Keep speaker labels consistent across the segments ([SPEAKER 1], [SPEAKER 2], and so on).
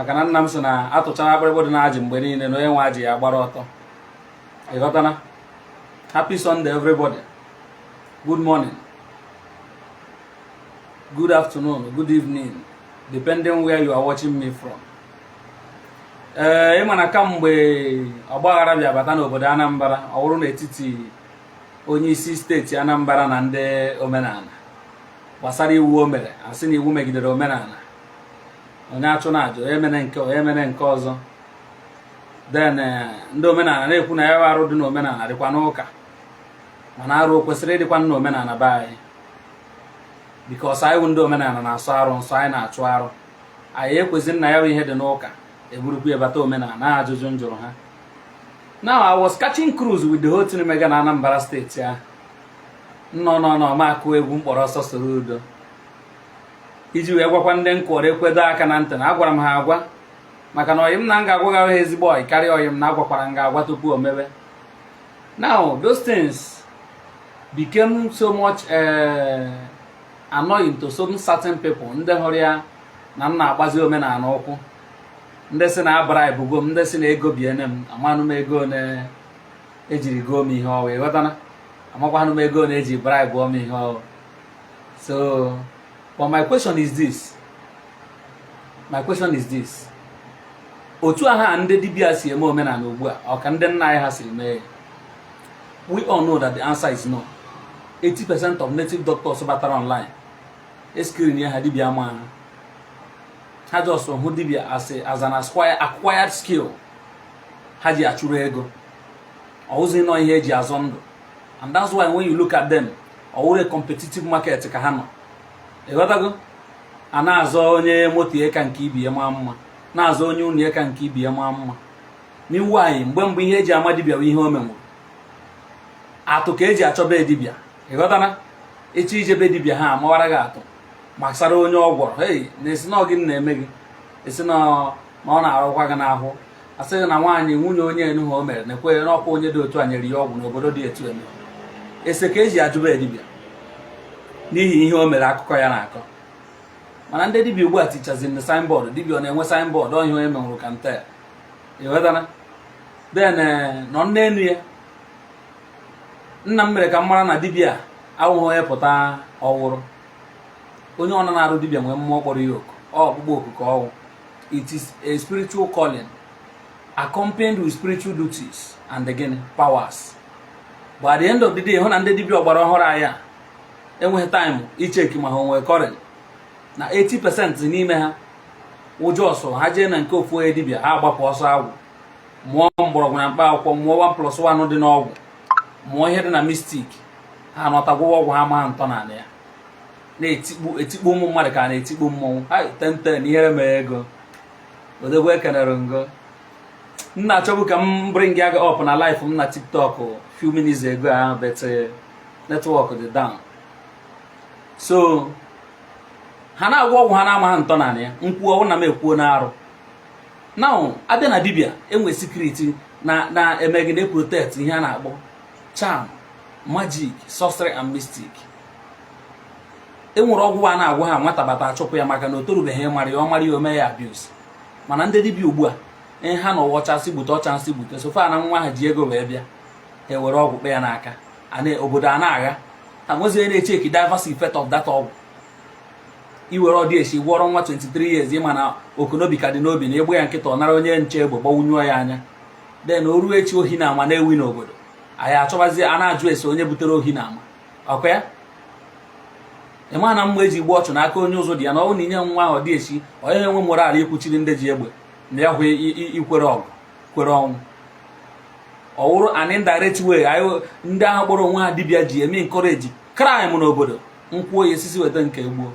[SPEAKER 1] Maka na nna m sị na atụchara akpịrịkpụ dị n'ajị mgbe niile na onye nwe ajị ya gbara ọtọ. Ịghọtana? Happy Sunday, everybody. Good morning, good afternoon, good evening, depending where you are watching me from. Ee, ịma na kamgbe ọgbaghara bịa bata n'obodo Anambra, ọ wụrụ n'etiti onye isi steeti Anambra na ndị omenala gbasara iwu o mere, asị na iwu megidere omenala, onye achụ na aja, onye mere nke, onye mere nke ọzọ. Then ndị omenala na-ekwu na ya arụ dị n'omenala dịkwa n'ụka, mana arụ o kwesịrị ịdịkwa n'omenala be anyị? Because anyị bụ ndị omenala na-asọ arụ nsọ, anyị na-achụ arụ. Anyị ekwesị nna ya bụ ihe dị n'ụka eburukwu ya bata omenala na ajụjụ m jụrụ ha. Now, I was catching cruise with the whole thing mega na Anambra Steeti ahụ. Nnọ nọ nọ ma akụ egwu mkpọrọ ọsọ soro udo iji wee gwakwa ndị nkụọrọ ekwedo aka na ntị na agwara m ha agwa, maka na ọyị m na m ga-agwa gị ahụ ezigbo ọyị karịa ọyị m na agwakwara m ga-agwa tupu o mebe. Now, those things became so much annoying to some certain people, ndị hụrụ ya na m na-agbazi omenala ụkwụ, ndị sị na abara ebugo m, ndị sị na ego biene m. Amanụ m ego one ejiri goo m ihe ọwụ, ịghọtana? Amakwanụ m ego one eji bribe m ihe ọwụ. So, but my question is this, my question is this: otu aha ndị dibịa si eme omenala ugbu a, ọ ka ndị nna anyị ha siri mee ya? We all know that the answer is no. 80% of native doctors batara online, screen ya ha dibịa ama ha. Ha just hụ dibịa as an acquired skill ha ji achụrụ ego, ọwụzi nọ ihe eji azọ ndụ. And that's why when you look at them, ọ wụrụ a competitive market ka ha nọ, ịghọtago? A na-azọ onye moto ya ka nke ibi ya maa mma, na-azọ onye ụlọ ya ka nke ibi ya maa mma. N'iwu anyị, mgbe mbụ, ihe eji ama dibịa bụ ihe o menwuru. Atụ ka eji achọba dibịa, ịghọtana? Ịchọ ijebe dibịa, ha amawara gị atụ gbasara onye ọ gwọrọ. Hei, na-esi na ọ gịnị na-eme gị, esi na ọ na-arụkwa gị n'ahụ, asị gị na nwaanyị nwunye onye enu ha o mere na-ekwe n'ọkwa onye dị otu a nyere ya ọgwụ n'obodo dị etu eme. Ese ka eji ajụba dibịa n'ihi ihe o mere, akụkọ ya na-akọ. Mana ndị dibịa ugbu a tichaziri na signboard. Dibịa ọ na-enwe signboard ọ ihe onye menwuru ka nte, ịghọtana? Then nọ n'enu ya, nna m mere ka m mara na dibịa awụghị onye pụta ọwụrụ onye ọ na-arụ dibịa nwee mmụọ kpọrọ ya oku, ọ ọkpụkpọ oku ka ọwụ. It is a spiritual calling accompanied with spiritual duties and again powers. But at the end of the day, hụ na ndị dibịa ọgbara ọhụrụ anyị a enweghị time icheki ma ha onwee calling, na 80% n'ime ha ụjọ ọsọ ha jee na nke ofu onye dibịa, ha agbapụ ọsọ agwụ, mụọ mgbọrọgwụ na mkpa akwụkwọ, mụọ 1 plus 1 dị n'ọgwụ, mụọ ihe dị na mystic, ha anọtagwụwa ọgwụ ha ma ntọ n'ala ya na-etikpu etikpu ụmụ mmadụ ka a na-etikpu mmọnwụ ha tenten. Ihere mee ego odogwu ekenere ngo. M na-achọbụ ka m bring ya up na live m na TikTok few minutes ago ahụ, but network dị down. So ha na-agwọ ọgwụ ha na-amaghị ntọ n'ala ya. Nkwuo ọwụ na m ekwuo na-arụ. Now, abịa na dibịa, enwe secret na na-eme gị na-protect, ihe a na-akpọ charm, magic, sorcery and mystic. Enwere ọgwụ a na-agwọ ha, nwata bata achụpụ ya, maka na o torubeghị ịmara ya, ọ mara ya, ome ya abuse. Mana ndị dibịa ugbu a, ihe ha na ọchasị gbute, ọchasị gbute sofa na nwa ha ji ego wee bịa, ha ewere ọgwụ kpe ya n'aka. Obodo a na-agha ha nwezi onye na-echeki diverse effect of that ọgwụ. Iwere ọdị esi gwọrọ nwa 23 years, ịma na okonobi ka dị n'obi na egbe ya nkịta, ọ nara onye nche egbe gbawunyụọ ya anya. Then o ruo echi, ohi na ama na-ewi n'obodo anyị, achọbazi a na-ajụ ese onye butere ohi na ama ọkwa ya. Ịma na mma eji gbuo ọchụ n'aka onye ụzụ dị ya na ọ na inye nwa ahụ dị esi, onye enwe moral ikwuchiri ndị ji egbe na ya hụ ikwere ọgụ kwere ọnwụ. Ọ wụrụ an indirect way anyị ndị ahụ kpọrọ onwe ha dibịa ji eme encourage crime n'obodo. Nkwuo ya esisi weta nke gbuo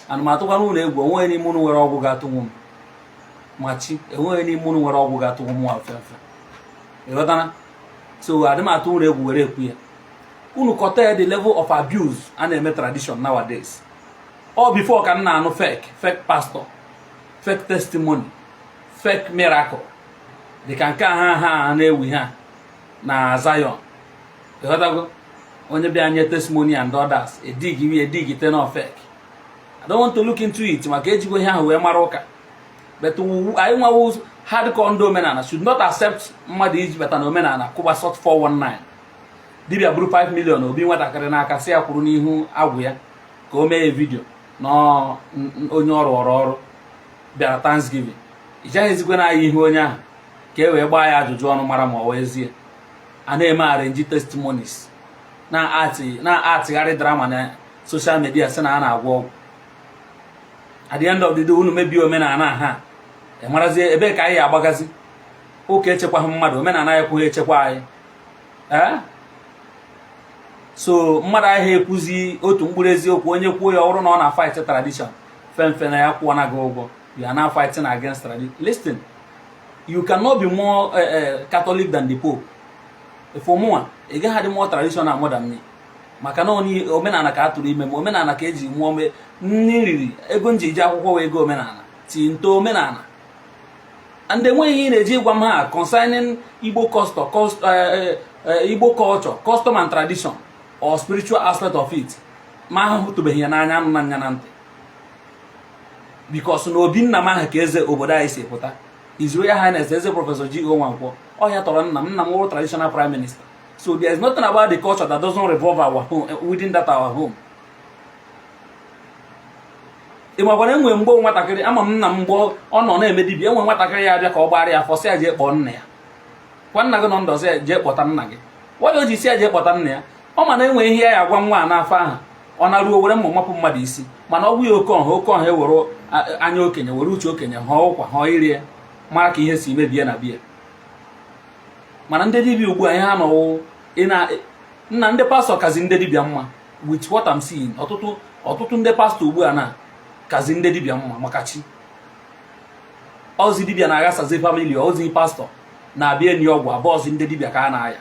[SPEAKER 1] ana m atụkwana ụlọ egwu. Onweghị n'ime unu nwere ọgwụ ga-atụnwu m, ma chi enweghị n'ime unu nwere ọgwụ ga-atụnwu m nwa mfe, ịghọtana? So adị m atụ ụlọ egwu were ekwu ya. Unu kọta ya, the level of abuse a na-eme tradition nowadays. All before ka m na-anụ fake fake pastor, fake testimony, fake miracle, dịka nke a ha na-ewi ha na Zion, ịghọtago? Onye bịa nye testimony and others edig edig ten of fake. I don't want to look into it, maka ejigbo ihe ahụ wee mara ụka. But anyị nwawo hardcore ndị omenala should not accept mmadụ iji bata na omenala kụba sort 419. Dibịa buru 5 million obi nwatakịrị n'aka, sị ya kwuru n'ihu agwụ ya ka o mee video na onye ọrụ ọrụ ọrụ bịara Thanksgiving. Ị jaghị ezigwe na anyị ihu onye ahụ ka e wee gbaa ya ajụjụ ọnụ, mara ma ọ wee ezie. A na-eme arrange testimonies, na-atịgharị drama na social media, sị na a na-agwọ ọgwụ. At the end of the day, unu mebie omenala ha, ị marazie ebee ka anyị agbagazi. Ụka echekwaghị mmadụ, omenala ya ekwughị echekwa anyị. Ee, so mmadụ ahịa ekwuzi otu mkpụrụ eziokwu. Onye kwuo ya, ọrụ na ọ na fight tradition femfe na ya kwụọ na gị ụgwọ. You are now fighting against tradition. Listen, you cannot be more Catholic than the Pope. For mụnwa, ị gaghị adị more traditional more than me, maka na omenala ka a tụrụ ime m, omenala ka eji mụọ me nri riri, ego nji ji akwụkwọ wee ego omenala ti nto omenala. And enweghị ihe ị na-eji ịgwa m ha concerning Igbo custom, Igbo culture, custom and tradition or spiritual aspect of it, ma ahụ hụtụbeghị ya n'anya, anụ na anya na ntị, because na obi nna m ahụ ka eze obodo anyị si pụta, His Royal Highness Eze Professor G.O. Nwankwọ ọhịa tọrọ nna m. Nna m wụrụ traditional prime minister, so there is nothing about the culture that doesn't revolve our home, within that our home. Ị makwara enwe mgbe nwatakịrị ama m nna m, mgbe ọ nọ na-eme dibịa, enwe nwatakịrị ya abịa ka ọ gbara ya afọ, sị ya jee kpọọ nna ya. Kwa nna gị nọ ndụ, sị ya jee kpọta nna gị. Nwanyị o ji si ya jee kpọta nna ya, ọ ma na enwe ihe ya agwa nwa a n'afọ ahụ. Ọ na-ruo were mma mapụ mmadụ isi, mana ọ bụ ya oke ọha, oke ọha ewere anya okenye, were uche okenye họọ ụkwa, họọ irie, mara ka ihe si mebie na biya. Mana ndị dibịa ugbu a, ihe ha nọwụ nna ndị pastọ kazi ndị dibịa mma. With what I'm seeing, ọtụtụ ọtụtụ ndị pastọ ugbu a na kazi ndị dibịa mma, maka chi ozi dibịa na-aghasazi family, ozi pastọ na-abịa enyi ọgwụ abụọ, ozi ndị dibịa ka a na-aya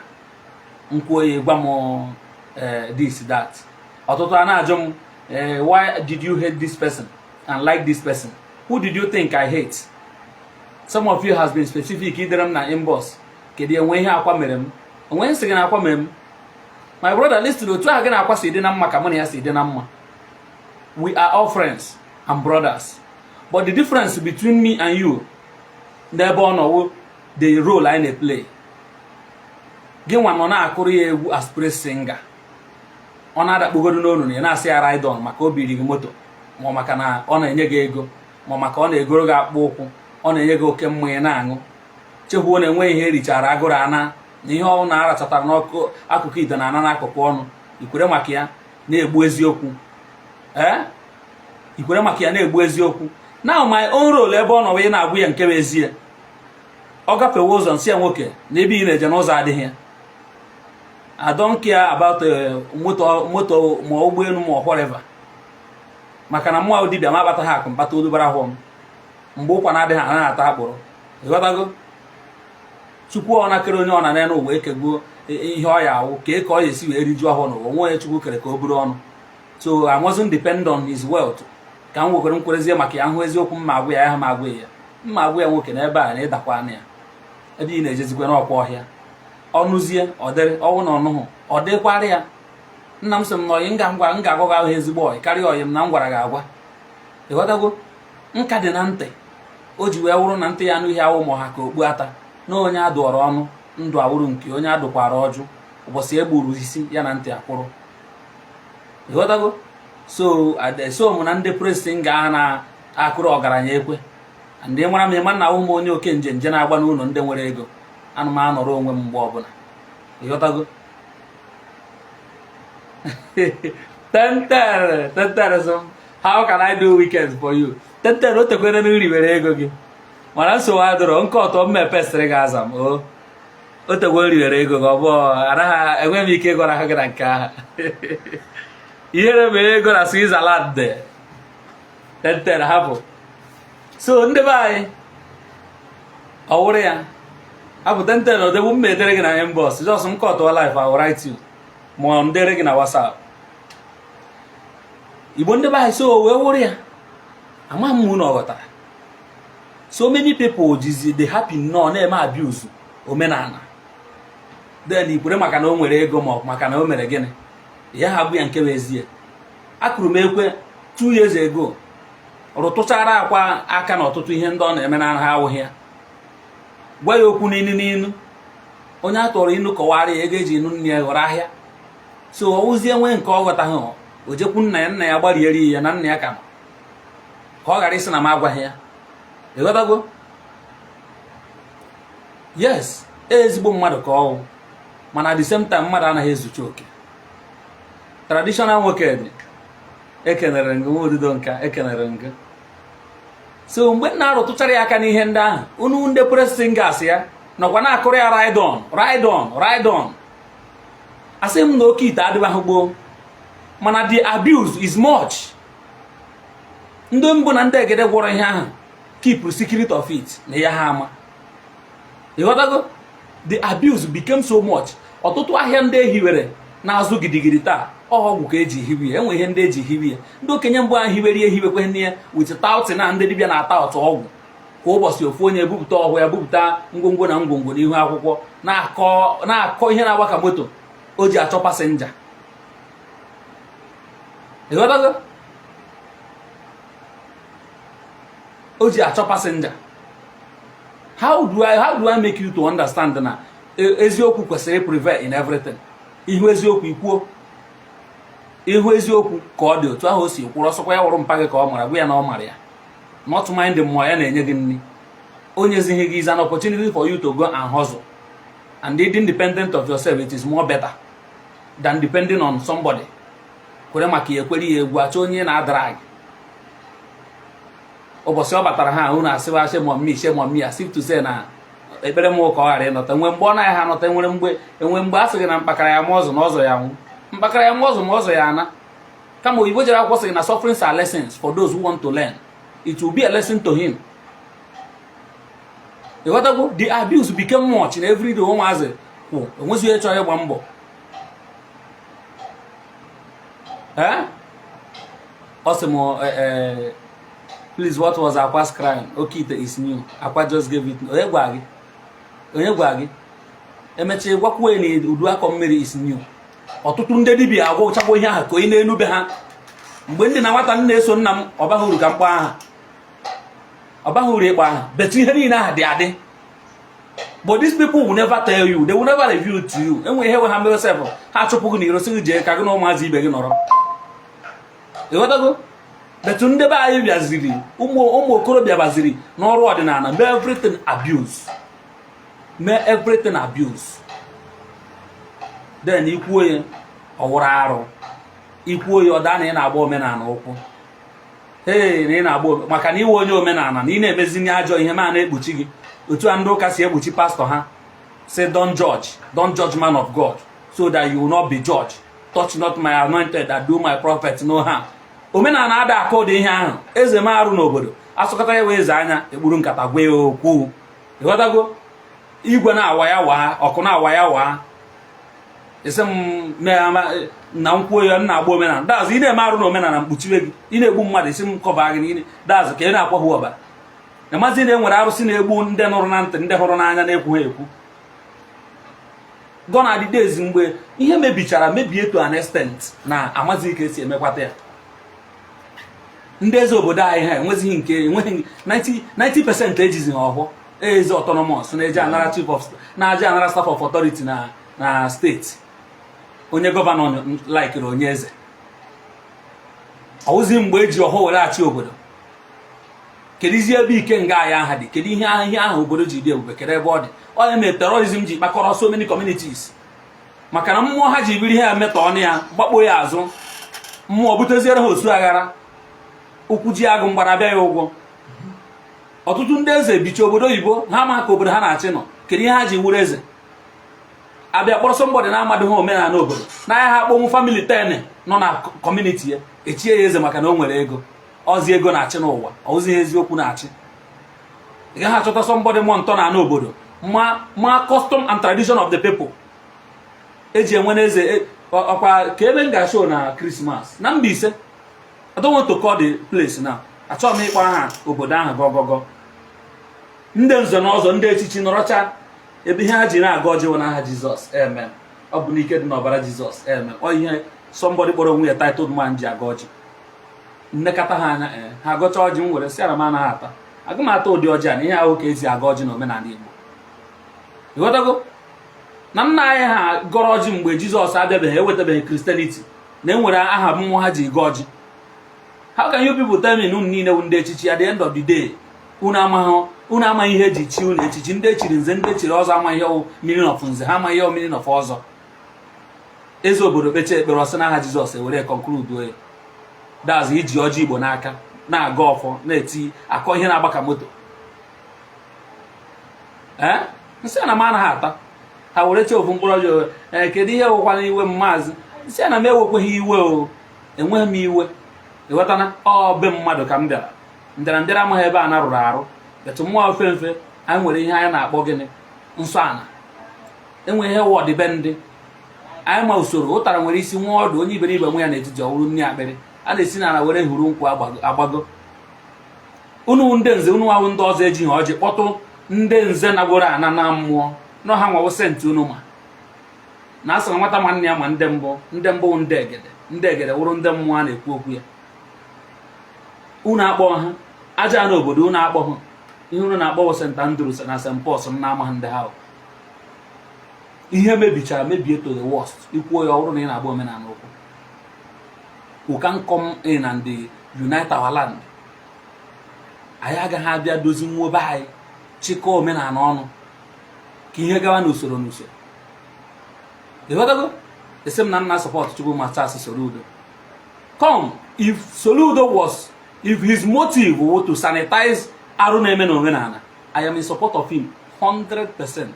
[SPEAKER 1] nkwuo ya. Gwa m this that ọtụtụ a na-ajụ m, "Why did you hate this person and like this person?" Who did you think I hate? Some of you has been specific idere m na inbox, kedu enwe ihe akwa mere m? Onwe nsị gị na akwa mere m? My brother, listen, otu ahụ gị na akwa si dị na mma ka mụ na ya si dị na mma. We are all friends and brothers, but the difference between me and you n'ebe ọ nọwo, the role anyị na-play. Gị nwa nọ na-akụrụ ya egwu as praise singer, ọ na-adakpogodo n'onu na ị na-asị ya ride on, maka o biri gị moto, ma ọ maka na ọ na-enye gị ego, ma ọ maka ọ na-egoro gị akpụ ụkwụ, ọ na-enye gị oke mmanya na-aṅụ, chekwuo na enweghị ihe erichara agụrụ ana na ihe ọ na-arachatara n'ọkụ akụkụ ite na ana n'akụkụ ọnụ. Ikwere maka ya na-egbu eziokwu. Ee, ikwere maka ya na-egbu eziokwu. Now, my own role ebe ọ nọ wee na-agwụ ya nke bụ ezie. Ọ gafewe ụzọ, nsị ya, nwoke, na ebe ị na-eje n'ụzọ adịghị ya. I don't care about moto moto ma ụgbọelu ma whatever, maka na mmụọ dibịa ma akpata ha akụ mkpata olubara hụ m mgbe ụkwa na-adịghị anaghị ata akpụrụ. Ịghọtago? Chukwu ọ na-kere onye ọ na n'elu ụwa ekegbuo ihe ọ ya awụ ka ka ọ ya esi wee rijuo ahụ n'ụwa. Onwe onye Chukwu kere ka o buru ọnụ, so I mustn't depend on his wealth. Ka m nwekwere nkwerezie maka ya hụ eziokwu, mma agwụ ya ya ma agwụ ya, mma agwụ ya, nwoke, n'ebe a na ịdakwa anya ya, ebe ị na-ejezikwe n'ọkwa ọhịa. Ọnụzie ọ dịrị ọnwụ na ọnụhụ ọ dịkwara ya. Nna m sị m na ọyị nga ngwa m ga-agwa gị ahụ ezigbo ọyị karịa ọyị m na m gwara gị agwa. Ịghọtago? Nka dị na ntị o ji wee wụrụ na ntị ya anụ ihe awụ ma ọha ka okpu ata na onye adụọrọ ọnụ ndụ awụrụ nke onye adụkwara ọjụ ụbọchị e gburu isi ya na ntị akwụrụ. Ịghọtago? So so mụ na ndị praise nga ahụ na-akụrụ ọgaranya ekwe, ndị mara m, ịma na ahụ m onye oke nje nje na-agba n'ụlọ ndị nwere ego. Ana m anọrọ onwe m mgbe ọbụla. Ịghọtago? Tenter tenter, so how can I do weekends for you? Tenter, o tekwere na nri were ego gị, mana nsogbu adịrọ nke ọtọ m mepesịrị gị aza m. O o tegwe nri were ego gị, ọ bụ anaghị enwe m ike ịgwara ha gị na nke ahụ ihere mere ego na Switzerland. Tenter, hapụ. So ndị be anyị, ọ wụrụ ya hapụ. Tenter, odegbu m edere gị na inbox, just m kọtụọ live, I will write you, ma ọ ndere gị na WhatsApp. Igbo ndị be anyị, so wee wụrụ ya, ama m unu ọ ghọtara. So many people jizi dey happy nnọọ na-eme abuse omenala. Then ikwere maka na o nwere ego, ma ọ bụ maka na o mere gịnị ya, ha bụ ya nke bụ ezie. Akụrụ m ekwe 2 years ago. Rụtụchara Akwa aka na ọtụtụ ihe ndị ọ na-eme na ha awụghị ya. Gwa ya okwu n'inu n'inu. Onye a tụrụ inu kọwara ya ego eji inu nne ya ghọrọ ahịa. So ọwụzie nwee nke ọ ghọtaghị, o jekwu nna ya, nna ya gbariere ya na nna ya ka nọ, ka ọ ghara ịsị na m agwaghị ya. Ịghọtago? Yes, ezigbo mmadụ ka ọwụ, mana at the same time, mmadụ anaghị ezucha oke. Traditional nwoke dị, ekenere ngị nwa odido nka, ekenere ngị. So mgbe m na-arụtụchara ya aka n'ihe ndị ahụ, unu ndị praise singers ya nọkwa na-akụrụ ya, "Ride on, ride on, ride on." Asị m na oke ite adịbaghị gboo, mana the abuse is much. Ndị mbụ na ndị egede gwọrọ ihe ahụ keep secret of it na ya ha ama. Ịghọtago? The abuse became so much. Ọtụtụ ahịa ndị ehiwere na-azụ gidigidi taa, ọgwụ ka eji hiwe ya. Enwe ihe ndị eji hiwe ya. Ndị okenye mbụ ahụ hiwere ya, ehiwekwe nne ya with touting na ndị dibịa na-ata ụtụ ọgwụ kwa ụbọchị. Ofu onye ebupụta ọhụụ ya, bupụta ngwongwo na ngwongwo n'ihu akwụkwọ, na-akọ na-akọ ihe na-agba ka moto o ji achọ passenger. Ịghọtago? O ji achọ passenger. How do I make you to understand na eziokwu kwesịrị prevail in everything? Ihu eziokwu, ikwuo ihu eziokwu ka ọ dị otu ahụ o si kwụrụ. Ọsọkwa ya wụrụ mpa gị ka ọ mara, gwa ya na ọ mara ya. Not mind mmụọ ya na-enye gị nri, onye zighị gị is an opportunity for you to go and hustle and be independent of yourself. It is more better than depending on somebody. Kwere maka ya, ekwere ya egwu, achọ onye na-adara gị. Ụbọchị ọ batara ha, unu asịwa, "Shame on me, shame on me," as if to say na ekpere m ka ọ ghara ịnọta. Nwee mgbe ọ naghị ha anọta. Enwere mgbe, enwe mgbe a sị gị na mkpakara ya ma ọzọ na ọzọ ya nwụ, mkpakara ya ma ọzọ ma ọzọ ya ana. Kama oyibo jere akwụkwọ sị gị na sufferings are lessons for those who want to learn. It will be a lesson to him. Ịghọtago? The abuse became much na everyday ụmụazị kwụ onwezi onye chọrọ ịgba mbọ. Ee, ọ sị m, "Please, what was Akwa's crime? Oke ite is new. Akwa just gave it." Onye gwa gị? Onye gwa gị? Emechaa gwakwuo ya na udu akọ mmiri is new. Ọtụtụ ndị dibịa agwụchagbo ihe ahụ ka onye na-enube ha. Mgbe ndị na nwata m na-eso nna m, ọ baghị uru ka mkpọ aha, ọ baghị uru ịkpọ aha betu. Ihe niile ahụ dị adị, but these people will never tell you, they will never reveal to you. Enwe ihe we ha mere sef, ha chụpụ gị n'iro, sị gị jee ka gị na ụmụazị ibe gị nọrọ. Ịghọtago? Betu ndị be anyị bịaziri, ụmụ ụmụ okorobịa baziri n'ọrụ ọdịnala, mee everything abuse, mee everything abuse. Then ikwuo ya, ọ wụrụ arụ. Ikwuo ya, ọ daa na ị na-agba omenala ụkwụ. Ee, na ị na-agba maka na iwe onye omenala na ị na-emezi ihe ajọ ihe ma na-ekpuchi gị. Otu a ndị ụka si ekpuchi pastọ ha, say, "Don't judge, don't judge man of God, so that you will not be judged. Touch not my anointed that do my prophet no harm." Omenala ada aka ụdị ihe ahụ. Eze m arụ n'obodo asụkọta ya wee eze anya ekpuru nkata gwa ya okwu. Ịghọtago? Igwe na-awa ya waa ọkụ, na-awa ya waa. Isi m mee na nkwuo ya, m na-agba omenala dazụ. Ị na-eme arụ na omenala mkpuchiwe gị. Ị na-egbu mmadụ, isi m cover gị n'ile dazụ ka ị na-akwahụ ọbara. Ịmazi na e nwere arụsị na-egbu ndị nụrụ na ntị, ndị hụrụ n'anya na-ekwu ha ekwu. Gone are the days mgbe ihe mebichara mebie to an extent na amazighị ka esi emekwata ya. Ndị eze obodo anyị ha enwezighị nke enweghị 90% ejizi ha ọhụụ eze autonomous na-eji anara chief of na-aja anara staff of authority na steeti. Onye governor laikiri onye eze ọwụzi mgbe eji ọhụụ were achị obodo. Kedụzi ebe ike nga anyị aha dị? Kedu ihe ahụ obodo ji dị ebube? Kedu ebe ọ dị? Onye mere terrorism ji kpakọrọ so many communities? Maka na mmụọ ha ji biri ihe emetọ ọnụ ya, gbakpo ya azụ mmụọ, buteziere ha osu aghara ụkwụ ji agụ mgbara bịa ya ụgwọ. Ọtụtụ ndị eze bicha obodo oyibo, ha ma ka obodo ha na-achị nọ. Kedu ihe ha ji wuru eze? Abịa kpọrọ somebody na-amadịghị omenala obodo n'ahịa ha, akpọnwụ family 10 nọ na community ya, echie ya eze maka na o nwere ego. Ọzi ego na-achị n'ụwa, ọzi eziokwu na-achị. Ị gaghị achọta somebody mmụọ ntọ na obodo ma custom and tradition of the people eji enwe n'eze. Ọkwa ka ebe m ga-show na Christmas na Mbaise. I don't want to call the place now. Achọghị m ịkpọ aha obodo ahụ gọgọgọ. Ndị nze na ọzọ, ndị echichi nọrọcha ebe ihe ha ji na-aga ọjị n'aha Jizọs, amen. Ọ bụ n'ike dị n'ọbara Jizọs, amen. Ọ ihe somebody kpọrọ onwe ya titled man ji aga ọjị. Nnekọta ha anya, ee, ha gọcha ọjị, m were sị ara m anaghị ata, aga m ata ụdị ọjị a na ihe ahụ ka esi agọ ọjị na omenala Igbo. Ịghọtago na nna anyị ha gọrọ ọjị mgbe Jizọs abịabeghị, ewetabeghị Christianity, na enwere aha mmụọ ha ji gọọ ọjị. How can you people tell me na unu niile wụ ndị echichi, at the end of the day unu amaghị, unu amaghị ihe eji chi unu echichi? Ndị echiri nze, ndị echiri ọzọ amaghị ihe wụ meaning of nze, ha amaghị ihe wụ meaning of ọzọ. Eze obodo kpecha ekpere, ọsị n'aha Jizọs, ewere conclude ya. That's iji ọjị Igbo n'aka na-aga ọfọ, na-eti akọ ihe na-agba ka moto. Ee, nsị na m anaghị ata. Ha were chee ofu mkpụrụ ọjọọ. Ee, kedu ihe wụkwana iwe m, maazị? Nsị na m ewekweghị iwe o, enweghị m iwe. Ịghọtana ọ be mmadụ ka m bịara ndịra ndịra, amaghị ebe a na rụrụ arụ etu mmụọ mfe mfe. Anyị nwere ihe anyị na-akpọ gịnị? Nsọ ana. Enwe ihe wụ ọdịbendị anyị ma usoro. Ụtara nwere isi nwa ọdụ, onye iberibe nwe ya n'etiti ọwụrụ nri akpịrị a na-esi n'ala were huru nkwụ agbago. Unu ndị nze, unu awụ ndị ọzọ ejighị ọjị kpọtụ ndị nze nagoro ana na mmụọ nọ ha nwawo senti. Unu ma na asị na nwata nwanne ya ma ndị mbụ, ndị mbụ, ndị egede, ndị egede wụrụ ndị mmụọ a na-ekwu okwu ya. Unu akpọ ha aja n'obodo, unu akpọ ha ihe unu na-akpọ St. Andrews na St. Paul's. M na-amaghị ndị ha ihe mebichara mebie to the worst. Ikwuo ya, ọ bụrụ na ị na-agba omenala ụkwụ, we can come in and unite our land. Anyị agaghị abịa dozi nwobe anyị, chịkọọ omenala ọnụ ka ihe gawa n'usoro n'usoro. Ịghọtago? Esi m na nna support Chukwuma Charles Soludo. Come, if Soludo was, if his motive was to sanitize arụ na-eme n'omenala, I am in support of him 100%.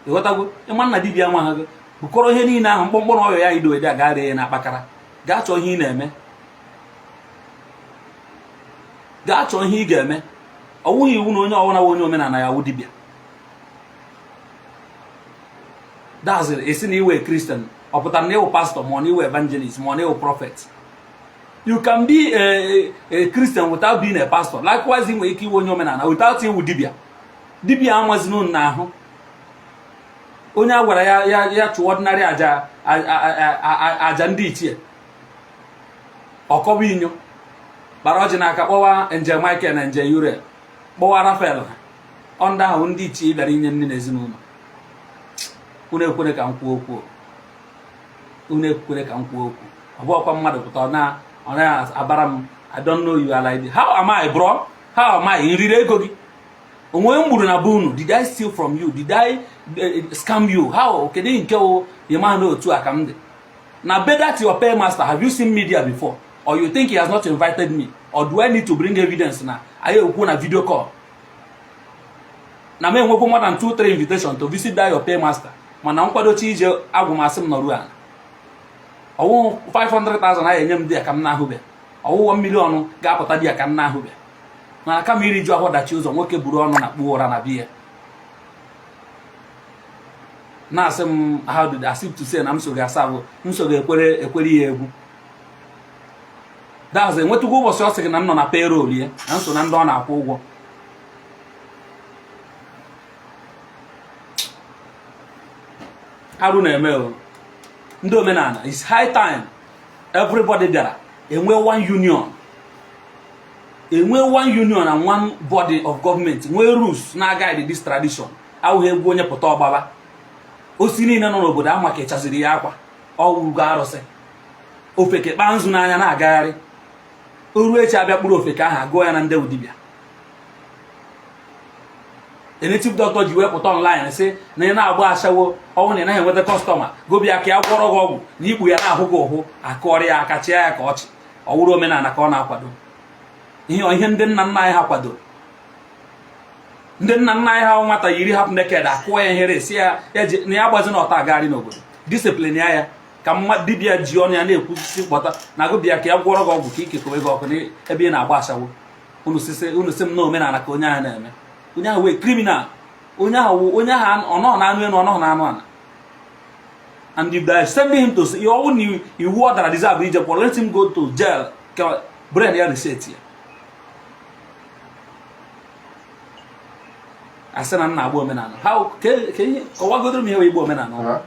[SPEAKER 1] Ịghọtago? Ịma nna dibịa nwa ha bukọrọ ihe niile ahụ, mkpọmkpọ na ọyọ ya ido ede, gaa ree ya na akpakara. Gaa chọọ ihe ị na-eme, gaa chọọ ihe ị ga-eme. Ọ wụghị iwu na onye ọbụla wụ onye omenala ya wụ dibịa. Dazịrị esi na iwe Christian, ọ pụtara na ịwụ pastor, ma ọ na iwe evangelist, ma ọ na ịwụ prophet. You can be a Christian without being a pastor. Likewise, ị nwere ike iwe onye omenala without iwu dibịa. Dibịa amazina unu n'ahụ. Onye a gwara ya ya ya chụọ ordinary aja, aja ndị ichie, ọkọwa inyo, kpara ọjị n'aka, kpọwa Angel Michael na Angel Uriel, kpọwa Raphael. Ha ọ ndị ahụ ndị ichie bịara inye nri n'ezinụlọ. Unu ekwere ka m kwuo okwu, unu ekwere ka m kwuo okwu. Ọ bụ ọkwa mmadụ pụta, ọ na-abara m. I don't know you are like this. How am I, bro? How am I? Nriri ego gị onwe m gburu na be unu? Did I steal from you? Did I scam you? How? Kedu nke wụ ịma na otu a ka m dị na be that your paymaster? Have you seen media before, or you think he has not invited me? Or do I need to bring evidence na anyị ekwu na video call na m enwekwu more than 2 3 invitation to visit that your paymaster? Mana nkwadochi ije agwụmasị m nọrụ ala, ọwụ 500,000 a enye m dị ya ka m na-ahụbe, ọwụwọ million ga-apụta dị ya ka m na-ahụbe. Mana kama iri ju ahụ dachi ụzọ, nwoke buru ọnụ na kpuo ụra na biya na-asị m how did, as if to say na m so ga-asa bụ m so ga-ekwere ekwere ya egwu. That's enwetụgo ụbọchị ọ sị gị na m nọ na payroll ya, na nso na ndị ọ na-akwụ ụgwọ. Arụ na-eme o ndị omenala. It's high time everybody bịara enwe one union, enwe one union and one body of government, nwee rules na-guide this tradition. Awụghị egwu onye pụta ọgbaba osi niile nọ n'obodo ama ka ịchaziri ya akwa ọwụgo arụsị ofeke kpaa nzu n'anya na-agagharị. O ruo echi, abịa kpụrụ ofeke ahụ, agụọ ya na ndị dibịa. A native doctor ji wee pụta online sị na ị na-agba ashawo, ọnwụ na ị naghị enweta customer, gobịa ka ya gwọrọ gị ọgwụ na ikpu ya na-ahụ gị ụhụ, akụọrọ ya aka, chịa ya ka ọchị. Ọ wụrụ omenala ka ọ na-akwado, ihe ndị nna nna anyị ha kwadoro. Ndị nna nna anyị ha, nwata yiri hapụ naked, akụọ ya ihere, si ya na ya gbazi na ọta agagharị n'obodo, discipline ya ya ka mma. Dibịa ji ọnụ ya na-ekwu si kpọta na gụbịa ka ya gwọrọ gị ọgwụ ka ikekowe gị ọkụ n'ebe ị na-agba ashawo. Unu sị m na omenala ka onye ahụ na-eme. Onye ahụ wee criminal. Onye ahụ, onye ahụ ọ nọ na anụ elu, ọ nọ na anụ ala. And if they are sending him to ọwụ na iwu ọ dara deserve ije kpọrọ, let him go to jail ka brain ya reset ya. Asị na m na-agba omenala, how? Ka ihe kọwagodoro m ihe wee igba omenala ụkwụ.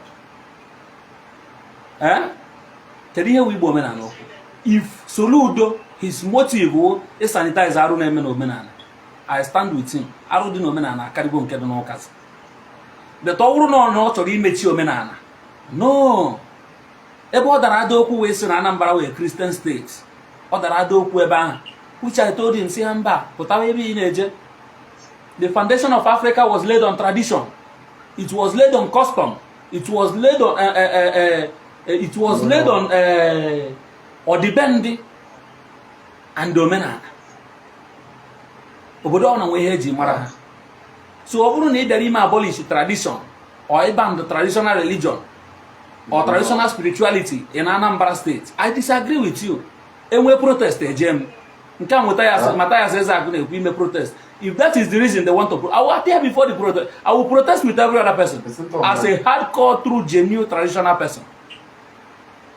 [SPEAKER 1] Ee, kedu ihe wee igba omenala ụkwụ? If Soludo, his motive wụ ịsanitize arụ na-eme n'omenala, I stand with him. Arụ dị n'omenala akarịgo nke dị n'ụkazi. But ọ bụrụ na ọ chọrọ imechi omenala, no. Ebe ọ dara ada okwu wee sị na Anambra wee Christian state, ọ dara ada okwu ebe ahụ, which I told him, si ha mba, pụtawa ebe ị na-eje. The foundation of Africa was laid on tradition. It was laid on custom. It was laid on ọdịbendị and omenala. Obodo ọ na nwe ihe eji mara ha. So ọ bụrụ na ị bịara ime abolish tradition or ịban the traditional religion or traditional spirituality in Anambra State, I disagree with you. Enwe protest, eje m nke a nweta ya. Mathias Ezeaku na-ekwu ime protest. If that is the reason they want to, I will appear before the protest. I will protest with every other person as a hardcore, true, genuine traditional person.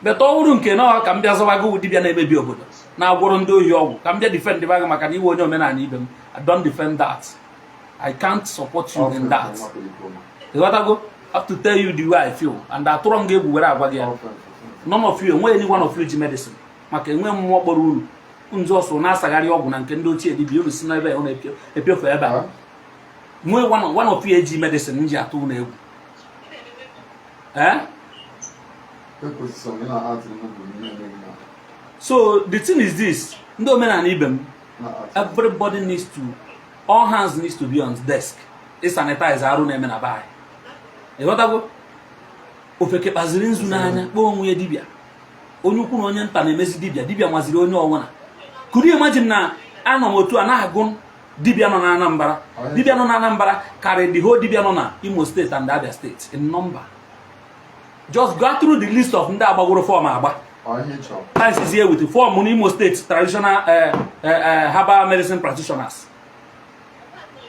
[SPEAKER 1] But ọ bụrụ nke na ka m bịa zọba gị, dibịa na-emebi obodo, na-agwọrọ ndị ohi ọgwụ, ka m bịa defend gị maka na iwe onye omenala ibe m, I don't defend that. I can't support you in that. Ịghọtago? I have to tell you the way I feel, and atụrọ m gị egwu were agwa gị ya. None of you, enweghị any one of you ji medicine, maka enwe mmụọ kpọrọ unu nzu ọsọ na-asagharị ọgwụ na nke ndị ochie dibịa. Unu si n'ebe unu epiofe ebe a nwee one of you eji medicine m ji atụ unu egwu, eh?
[SPEAKER 2] Position ị na-atụ nnukwu ihe na-eme na
[SPEAKER 1] So the thing is this, ndị omenala ibe m,
[SPEAKER 2] na-atụ.
[SPEAKER 1] Everybody needs to, all hands needs to be on desk ịsanitize arụ na-eme na be anyị. Ịghọtago? Ofeke kpaziri nzu n'anya, kpọọ onwe ya dibịa. Onye ukwu na onye nta na-emezi dibịa. Dibịa nwaziri onye ọnwụna. Could you imagine na anọ m otu a na-agụ dibịa nọ na Anambra? Dibịa nọ na Anambra karịrị the whole dibịa nọ na Imo State and Abia State in number. Just go through the list of ndị agbagoro form agba.
[SPEAKER 2] Ọ ihe ị chọrọ.
[SPEAKER 1] Times here with form n'Imo State, traditional herbal medicine practitioners,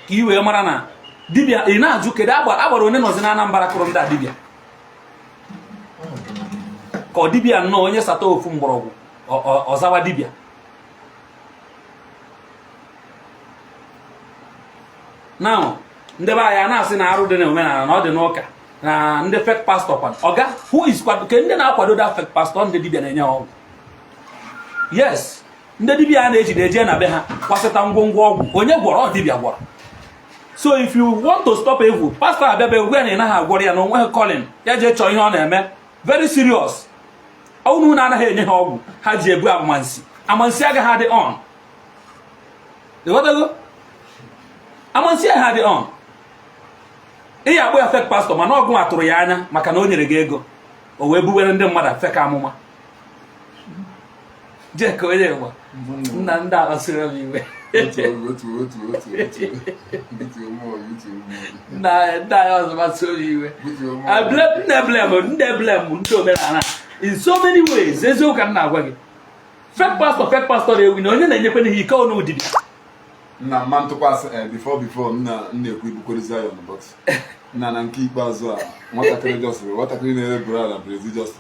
[SPEAKER 1] ka ị wee mara na dibịa ị na-ajụ kedu agbara onye nọzi na Anambra kụrụ ndị a dibịa, ka ọ dibịa nnọọ onye sata ofu mgbọrọgwụ ọzawa dibịa. Now, ndị be anyị a na-asị na arụ dị n'omenala, na ọ dị n'ụka, na ndị fake pastor kwan. Ọga, who is kwado ke ndị na-akwado that fake pastor? Ndị dibịa na-enye ha ọgwụ. Yes, ndị dibịa a na-ejide eje na be ha kwasịta ngwongwo ọgwụ. Onye gwọrọ? Ọ dibịa gwọrọ. So if you want to stop evil, pastor abịaba egwu ya na ị naghị agwọrọ ya na onweghị calling ya, jee chọọ ihe ọ na-eme very serious. Unu na anaghị enye ha ọgwụ ha ji ebu amansi. Amansi agaghị adị on. Ịghọtago? Amansi agaghị adị on. Ị ya akpọ ya fake pastor, mana ọgụ atụrụ ya anya maka na o nyere gị ego, o wee buwere ndị mmadụ fake amụma. Jee ka onye gba nna ndị a kpasuru m iwe.
[SPEAKER 2] Otu otu otu otu otu butuo mmụọ, butuo mmụọ.
[SPEAKER 1] Nna ndị anyị ọzọ kpasuo m iwe.
[SPEAKER 2] Butuo mmụọ.
[SPEAKER 1] I blame, nne, blame ndị, blame ndị omenala in so many ways. Eziokwu ka m na-agwa gị. Fake pastor, fake pastor na-ewi na onye na-enyekwana ha ike ọnụ dibịa.
[SPEAKER 2] Nna mma ntụkwasị, before m na m na-ekwu ibukwere Zion, but nna, na nke ikpeazụ a, nwatakịrị just nwatakịrị na-ere bra na Brazil just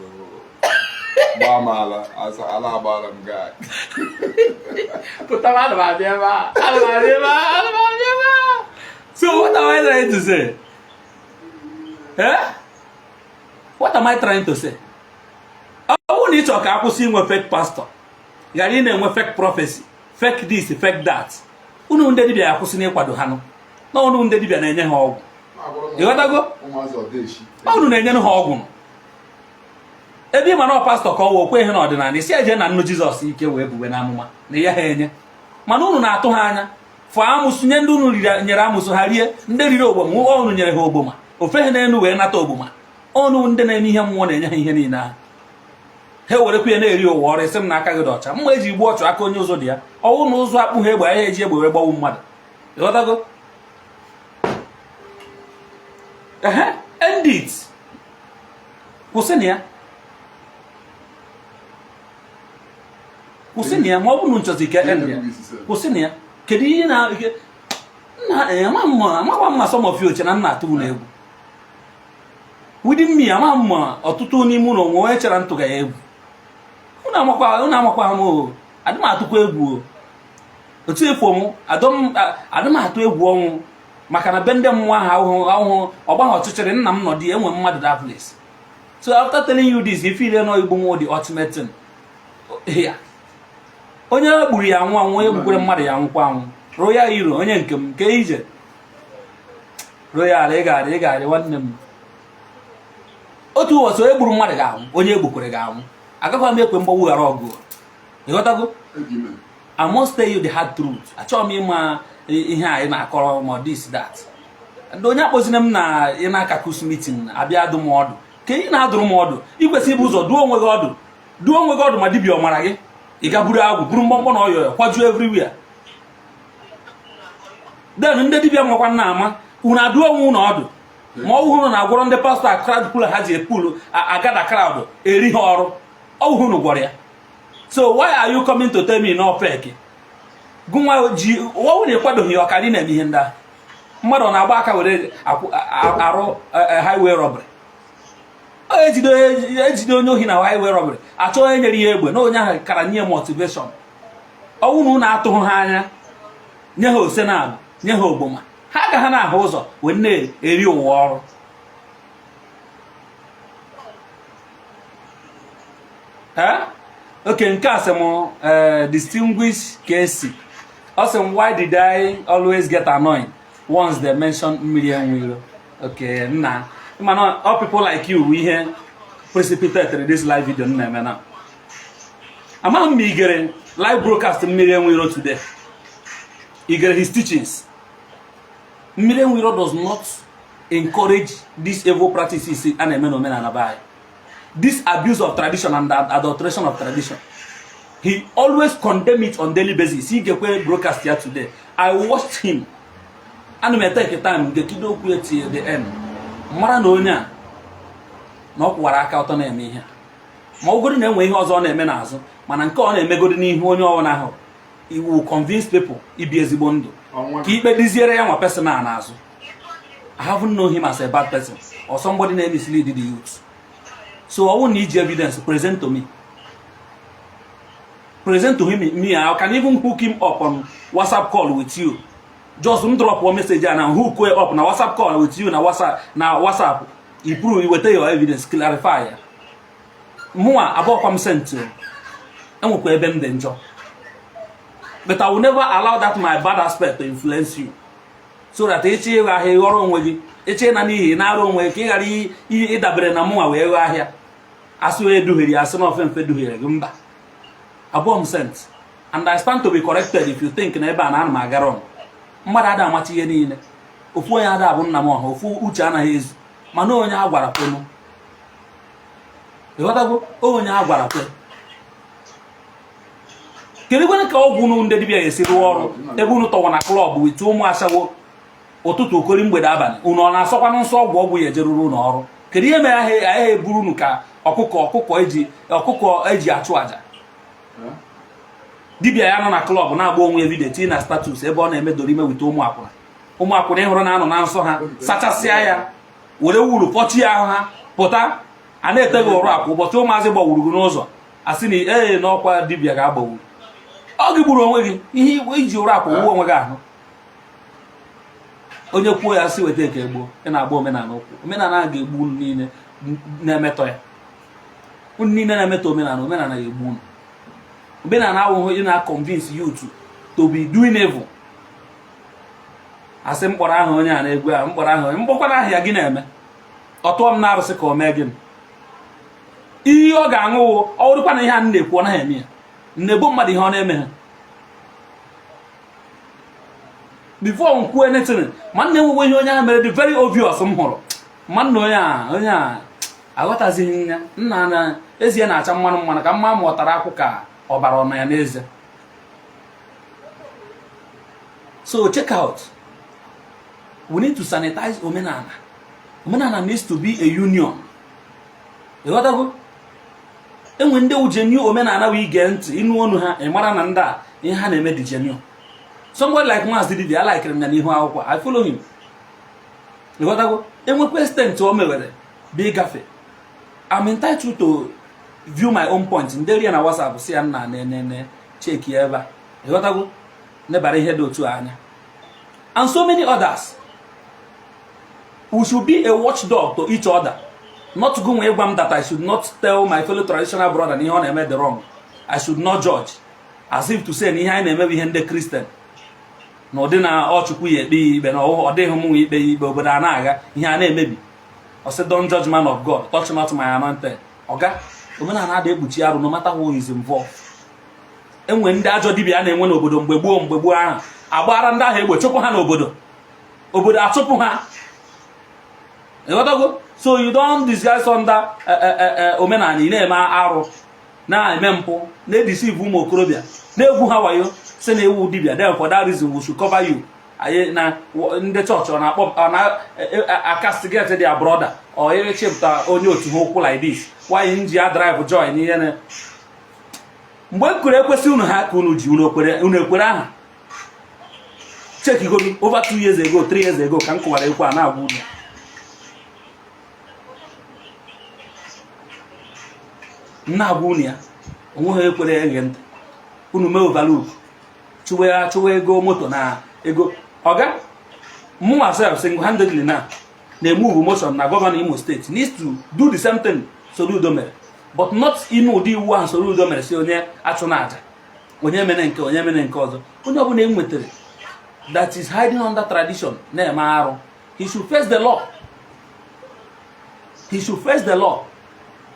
[SPEAKER 2] gbaa m ala ala agbaala m gaa.
[SPEAKER 1] Pụtara, ana m abịa ebe a, ana m abịa ebe a, ana m abịa ebe a. So what am I trying to say? Eh? What am I trying to say? Ọ bụrụ na ị chọrọ ka akwụsị inwe fake pastor, ghara ị na-enwe fake prophecy, fake this, fake that, unu ndị dibịa ya akwụsị n'ịkwado ha nụ na unu ndị dibịa na-enye ha ọgwụ. Ịghọtago?
[SPEAKER 2] Ụmụazị ọdeshi.
[SPEAKER 1] Unu na-enye ha ọgwụ nụ. Ebe ị ma na ọ pastor ka ọ wee okwe ihe n'ọdịnala isi eje na nnu Jizọs ike wee buwe n'amụma na ya ha enye, mana unu na-atụ ha anya fụọ amụsụ nye ndị unu riri, nyere amụsụ ha rie. Ndị riri ogboma, unu nyere ha ogboma ofe ha n'elu wee nata ogboma. Ọnụ ndị na-eme ihe mmụọ na-enye ha ihe niile ahụ, ha ewerekwa ya na-eri ụwa ọrụ. Isi m na aka gị dị ọcha. Mma eji gbuo ọchụ, aka onye ụzọ dị ya. Ọwụ na ụzọ akpụ ha egbe ahịa eji egbe wee gbawu mmadụ. Ịghọtago? Ehe, end it. Kwụsị na ya, kwụsị na ya. Ma ọ bụrụ na nchọzi ka end ya, kwụsị na ya. Kedu ihe na nna amakwa mma? Some of you che na nna atụ unu egwu. Within me, ama mma ọtụtụ n'ime ụlọ nwe onye chere ntụga ya egwu. Unu amakwa, unu amakwa m o. Adị m atụkwa egwu o. Otu efo m adị m atụ egwu ọnwụ, maka na be ndị mmụọ ahụ ahụhụ ahụhụ ọgbaghị ọchịchịrị nna m nọ dị enwe mmadụ that place. So after telling you this, if you know igbu nwa, the ultimate thing here. Onye gburu ya anwụ anwụ, onye gbukwere mmadụ ya anwụkwa anwụ. Royal Hero, onye nke m nke ije Royal, ị ga-adị, ị ga-adị, nwanne m. Otu ụbọchị, onye gburu mmadụ ga-anwụ, onye egbukwere ga-anwụ. Agakwa m ekwe mgbagbu ghara ọgụ, ịghọtago? I must tell you the hard truth. Achọghị m ịma ihe anyị na-akọrọ ma this that. Ndị onye akpọzina m na ị na-aka caucus meeting abịa adụ m ọdụ. Ka ị na-adụrụ m ọdụ, ị kwesịrị ibu ụzọ duo onwe gị ọdụ, duo onwe gị ọdụ. Ma dibịa ọ mara gị, ị ga buru agwụ, buru mgbọmgbọ na ọyọ ya kwajuo everywhere. Then ndị dibịa nwekwa nna ama unu adụọ onwe unu ọdụ, ma ọ bụrụ na agwọrọ ndị pastọ crowd pull ha ji epulu agada crowd eri ha ọrụ, ọ bụrụ unu gwọrọ ya. So why are you coming to tell me no fake? Gụnwa ji ọnwụ na ịkwadoghị ya, ọkara ị na-eme ihe ndị ahụ. Mmadụ ọ na-agba aka were arụ highway robbery? Ejide onye ohi na highway robbery, achọ onye nyere ya egbe na onye ahụ kara nye motivation. Ọnwụ na unu atụghị ha anya, nye ha ose na abụ, nye ha ogboma, ha agaghị na-ahụ ụzọ wee na-eri ụwa ọrụ. Okay, nke a sị m, distinguished KC, ọ sị m, why did I always get annoyed once they mention Mmiri Enweilo? Okay, nna, mana all people like you bụ ihe precipitated this live video m na-eme na. Amaghị m ma ị gere live broadcast Mmiri Enweilo today. Ị gere his teachings. Mmiri Enweilo does not encourage these evil practices a na-eme n'omenala be anyị, this abuse of tradition and adulteration of tradition. He always condemn it on daily basis. Ị gekwe broadcast ya today. I watched him. Ana m eteke time ngekido okwu ya till the end, mara na onye a na ọ kwụwara aka ọtọ na-eme ihe a. Ma ọ bụrụ na enwe ihe ọzọ ọ na-eme n'azụ, mana nke ọ na-emegodi n'ihu onye ọbụla ahụ, iwu convince people ibi ezigbo ndụ ka ikpe dịziere ya nwa personal n'azụ. I haven't known him as a bad person or somebody na-emislead the youth. So ọ bụrụ na iji evidence, present to me, present to him me. I can even hook him up on WhatsApp call with you. Just m drop one message and hook up na WhatsApp call with you na WhatsApp. I prove, iweta your evidence, clarify ya. Mụnwa abụọkwa m saint, enwekwa ebe m dị njọ, but I will never allow that my bad aspect to influence you, so that ịchọ ịghọ ahịa, ịghọrọ onwe gị, ịchọ ịna n'ihi na-arụ onwe gị, ka ị ghara ịdabere na mụnwa wee ghọọ ahịa. Asị onye duhiere ya, asị na ofe mfe duhiere gị. Mba, abụọ m saint and I stand to be corrected if you think na ebe a na ana m agara ọnụ. Mmadụ ada amacha ihe niile. Ofu onye ada abụ nna m ọha, ofu uche anaghị ezu. Mana onye a gwara kwenụ, ịghọtago? Onye a gwara kwe. Kedu kwene ka ọgwụ unu ndị dibịa ga-esi rụọ ọrụ ebe unu tọwa na club with ụmụ ashawo ụtụtụ, okori, mgbede, abalị? Unu ọ na-asọkwanụ nsọ ọgwụ, ọgwụ ya ejeruru unu ọrụ? Kedu ihe mere ahịa ahịa eburu unu ka ọkụkọ eji achụ àjà? Dibịa ya nọ na club na-agba onwe ya video, tinye na status ebe ọ na-eme dorime with ụmụ akwụna. Ụmụ akwụna ịhụrụ na-anọ na nsọ ha, sachasịa ya, were wuru pọchie ahụ ha, pụta a na-ete gị ụrụ akwa. Ụbọchị ụmụazị gbawuru gị n'ụzọ, asị na ee, n'ọkwa dibịa ga-agbawuru ọ gị, gburu onwe gị ihe iji ụrụ akwa wuo onwe gị ahụ. Onye kwuo ya sị weta eke gboo. Ị na-agba omenala ụkwụ, omenala a ga-egbu unu niile na-emetọ ya. Unu niile na-emetọ omenala, omenala ga-egbu unu. Omenala awụghị ị na-convince youth to be doing evil. Asị mkpọrọ ahụ onye a na-egwu ahụ, mkpọrọ ahụ onye mkpọkwara ahụ ya gị na-eme, ọ tụọ m na-arụsị ka o mee gịnị? Ihe ọ ga-aṅụ wụ ọ bụrụkwa na ihe a m na-ekwu, ọ naghị eme ya. M na-ebo mmadụ ihe ọ na-eme ha before m kwuo anything. Ma nna, enwegwe ihe onye ahụ mere dị very obvious m hụrụ. Ma nna, onye a aghọtazighị ya. Nna na ezie na-acha mmanụ mmanụ ka mma, ma ọ tara akwụ ka ọbara ọ nọ ya n'eze. So check out, we need to sanitize omenala. Omenala needs to be a union, ịghọtago? Enwe ndị genuine omenala wee gee ntị, ịnụ ọnụ ha, ị mara na ndị a, ihe ha na-eme dị genuine. Somebody like Maazị Dibia, alikere m ya n'ihu akwụkwọ, I follow him, ịghọtago? Enwekwa extent o mewere bụ ịgafe, I'm entitled to view my own point. Ndị ya na WhatsApp si ya, nna, nene, cheki ebe a, ịghọtago? Nebara ihe dị otu a anya and so many others. We should be a watchdog to each other, not go nwee gwa m that I should not tell my fellow traditional brother na ihe ọ na-eme the wrong. I should not judge. As if to say na ihe anyị na-eme bụ ihe ndị Christian na ụdị na ọ Chukwu ya ekpe ya ikpe, na ọ dịghị mụnwa ikpe ya ikpe. Obodo a na-agha, ihe a na-emebi. Ọ sị, "Don't judge man of God, touch not my anointed." Ọga, omenala adị ekpuchi arụ, no matter who is involved. Enwe ndị ajọ dibịa a na-enwe n'obodo mgbe gboo. Mgbe gboo ahụ, agbara ndị ahụ egbe, chụpụ ha n'obodo, obodo achụpụ ha. Ịghọtago? So you don disguise under omenala, ị na-eme arụ, na-eme mpụ, na-edeceive ụmụ okorobịa, na-egwu ha wayo, si na ewu dibịa. Then for that reason we should cover you. Anyị na ndị chọọchị, ọ na-akpọ, ọ na-acastigate their brother ọ echepụta onye otu ha okwu like this. Why nji ya drive joy n'ihe na mgbe e kwere ekwesị unu ha ka unu ji unu ekwere, unu ekwere aha. Chekigoro over 2 years ago, 3 years ago, ka m kụwara ekwe a na-agwa unu, na-agwa unu ya, onweghị ekwere ege ntị. Unu mee overlook, chụwa ya, chụwa ego moto na ego. Ọga, mụnwa sef single handedly na na-emove motion na governor Imo State needs to do the same thing Soludo mere, but not ime ụdị iwu ahụ Soludo mere, si onye achụ na aja, onye mere nke, onye mere nke ọzọ. Onye ọbụla e nwetara that is hiding under tradition na-eme arụ, he should face the law, he should face the law.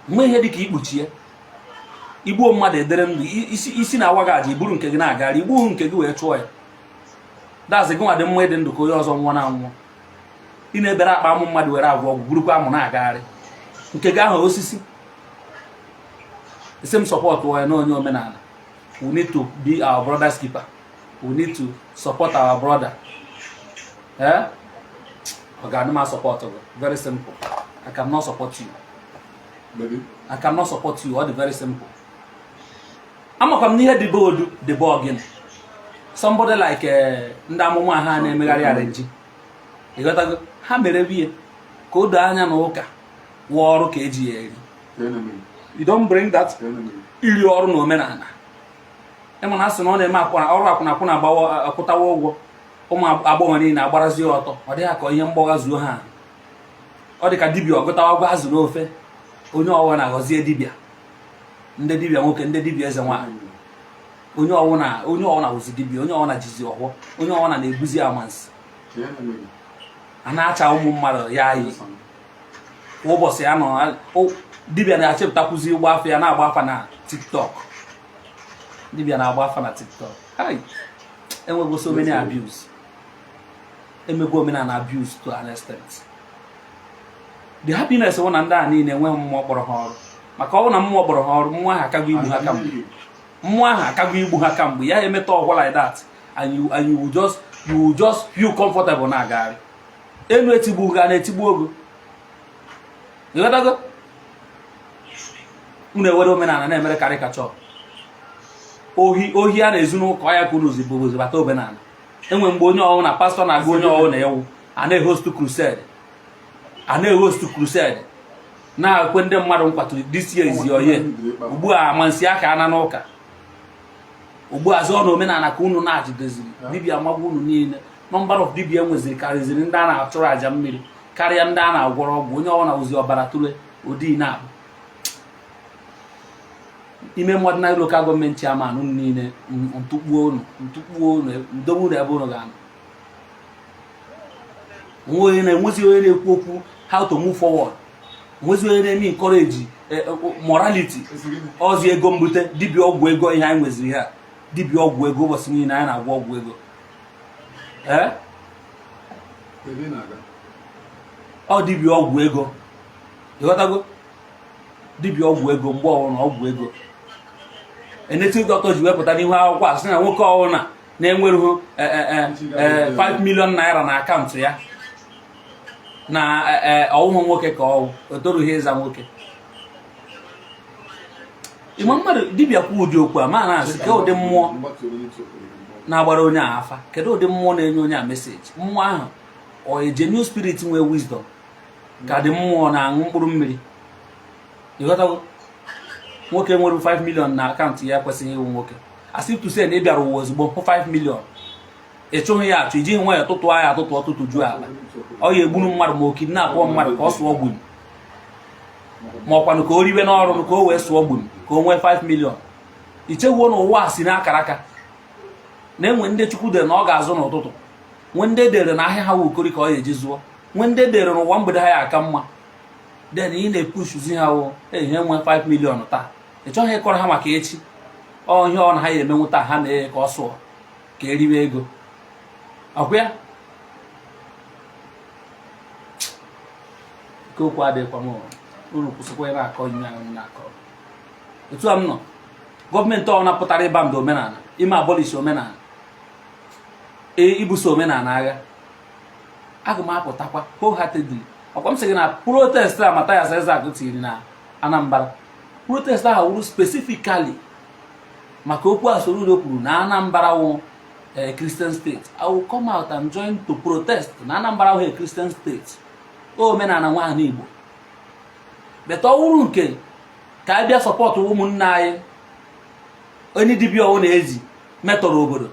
[SPEAKER 1] Nwe ihe dịka ikpuchi ya, igbuo mmadụ edere ndụ isi isi na-awa gị aja, iburu nke gị na-agagharị, igbuo nke gị wee chụọ ya. Dazi gị nwa dị mma ịdị ndụ ka onye ọzọ nwụọ na anwụọ. Ị na-ebere akpa amụ mmadụ were agwọ ọgwụ, burukwa amụ na-agagharị nke gị ahụ osisi. Isi m support ya na onye omenala, we need to be our brother's keeper, we need to support our brother. Eh, ọ ga-adị m support gị. Very simple, I cannot support you.
[SPEAKER 2] Baby.
[SPEAKER 1] I cannot support you. Ọ dị very simple. Amakwa m n'ihe dị be odu dị be ọgịnị. Somebody like ndị amụma ha na-emegharị arrange, ịghọtago? Ha mere biye ka o doo anya na ụka wụọ ọrụ ka eji ya eri. You don't bring that iri ọrụ na omenala. Ịma na asị na ọ na-eme akwụna ọrụ, akwụna akwụna agbawa akwụtawa ụgwọ. Ụmụ agbọghọ niile agbarazi ya ọtọ. Ọ dịghị ka ihe mgbọgha zuo ha. Ọ dị ka dibịa ọgụtawa agwa azụ n'ofe. Onye ọwụwa na-aghọzie dibịa, ndị dibịa nwoke, ndị dibịa eze nwaanyị, onye ọwụna, onye ọwụna wụzi dibịa, onye ọwụna jizi ọhụọ, onye ọwụna na-ebuzi amansi, a na-acha ụmụ mmadụ ya yi kwa ụbọchị. Ya nọ dibịa na-achịpụtakwuzi ụgbọ afọ ya na-agba afa na TikTok. Dibịa na-agba afa na TikTok. Hai, enwego so many abuse, emego omenala abuse to an extent. The happiness wụ na ndị a niile enweghị mmụọ kpọrọ ha ọrụ, maka ọ bụ na mmụọ kpọrọ ha ọrụ, mmụọ ahụ akago igbu ha kamgbe, mmụọ ahụ akago igbu ha kamgbe. Ya emeta ọgwụ like that and you will just feel comfortable na-agagharị elu, etigbu ga na-etigbu ogo. Ịghọtago? Unu ewere omenala na-emere caricature. Ohi, ohi a na-ezu n'ụka ya ka unu zibụ bata omenala. Enwe mgbe onye ọwụ na pastọ na-agụ onye ọwụ na ewu a na-ehost crusade, a na-ehost crusade, na-ekwe ndị mmadụ nkwatụ, "This year is your year." Ugbu a, amansi aka ana n'ụka ugbu a zụọ na omenala ka unu na-ajideziri dibịa magwa unu niile. Number of dibịa nweziri karịziri ndị a na-achụrụ àjà mmiri karịa ndị a na-agwọrọ ọgwụ. Onye ọbụla wụzi ọbara tụle odi na-abụ ime ordinary local government chairman. Unu niile ntụkpuo unu, ntụkpuo unu, ndobe unu ebe unu ga-anọ. Onwe onye na-enwezi onye na-ekwu okwu how to move forward, onwezi onye na-eme encourage morality. Ọzi ego mbute, dibịa ọgwụ ego. Ihe anyị nweziri ha, dibịa ọgwụ ego. Ụbọchị niile anyị na-agwọ ọgwụ ego. Ee, ọ dibịa ọgwụ ego, ịghọtago? Dibịa ọgwụ ego, mgbe ọbụla ọgwụ ego. Native doctor ji wepụta n'ihu akwụkwọ a sị na nwoke ọbụla na-enwerughị 5 million naira na akaụntụ ya na ọwụhụ nwoke ka ọwụ, o torughị ịza nwoke. Ịma mmadụ dibịa kwu ụdị okwu a, ma na-asị ke ụdị mmụọ na-agbara onye a afa? Kedu ụdị mmụọ na-enye onye a message? Mmụọ ahụ ọ a genuine spirit nwee wisdom ka dị mmụọ na-aṅụ mkpụrụ mmiri? Ịghọtago? Nwoke nwere 5 million na akaụntụ ya kwesịghị ịwụ nwoke. As if to say na ị bịara ụwa ozugbo hụ 5 million, ị chụghị ya achụ, ijighị nwayọ tụtụọ ya atụtụ, ọtụtụ juo akpa. Ọ ya egburu mmadụ ma o kidnapụọ mmadụ ka ọ sụọ gbum, ma ọkwanụ ka o riwe n'ọrụ ka o wee sụọ gbum ka o nwee 5 million. Ichewuo na ụwa si n'akara aka na enwe ndị Chukwu dere na ọ ga-azụ n'ụtụtụ, nwee ndị dere na ahịa ha wụ okori ka ọ ya eji zụọ, nwee ndị dere n'ụwa mgbede ha ya aka mma. Then ị na-epushuzi ha wụ ihe nwe 5 million taa. Ị chọghị ịkọrọ ha maka echi. Ọ ihe ọ na ha ya emenwu taa, ha mee ka ọ sụọ ka eriwe ego ọkwa ya. Nke okwu adịghịkwa m. Unu kwụsịkwa ị na-akọ ihe ahụ na-akọ. Otu a m nọ, gọọmenti ọbụla pụtara ịba mba omenala, ime abolish omenala, ibuso omenala agha, aga m apụtakwa wholeheartedly. Ọkwa m sị gị na protest a Mathias Ezeaku tiri na Anambra, protest ahụ wuru specifically maka okwu a Soludo kwuru na Anambra wụ Christian state. I will come out and join to protest na Anambra wụ a Christian state, omenala nwaanyị Igbo. But ọ wụrụ nke ka a bịa support ụmụnne anyị, onye dibịa ọwụ na-ezi metọrọ obodo,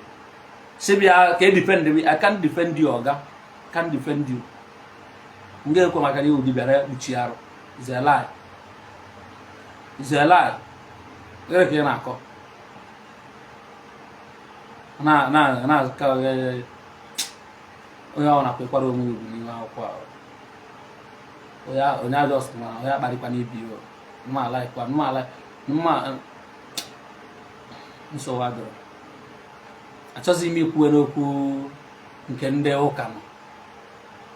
[SPEAKER 1] si bịa ka e defend me. I can't defend you, oga, can't defend you. M ga-ekwe maka na iwu dibịa na ekpuchi arụ. Is a lie, is a lie. Gịnị ka ị na-akọ na na na ka onye ọ na-akwekwara onwe ugwu n'ime akwụkwọ ahụ? Onye onye ajọ sị na onye akparịkwa n'ibi o mma alaikwa mma ala mma. Nsogbu adịrọ. Achọghịzi m ikwuwe n'okwu nke ndị ụka nọ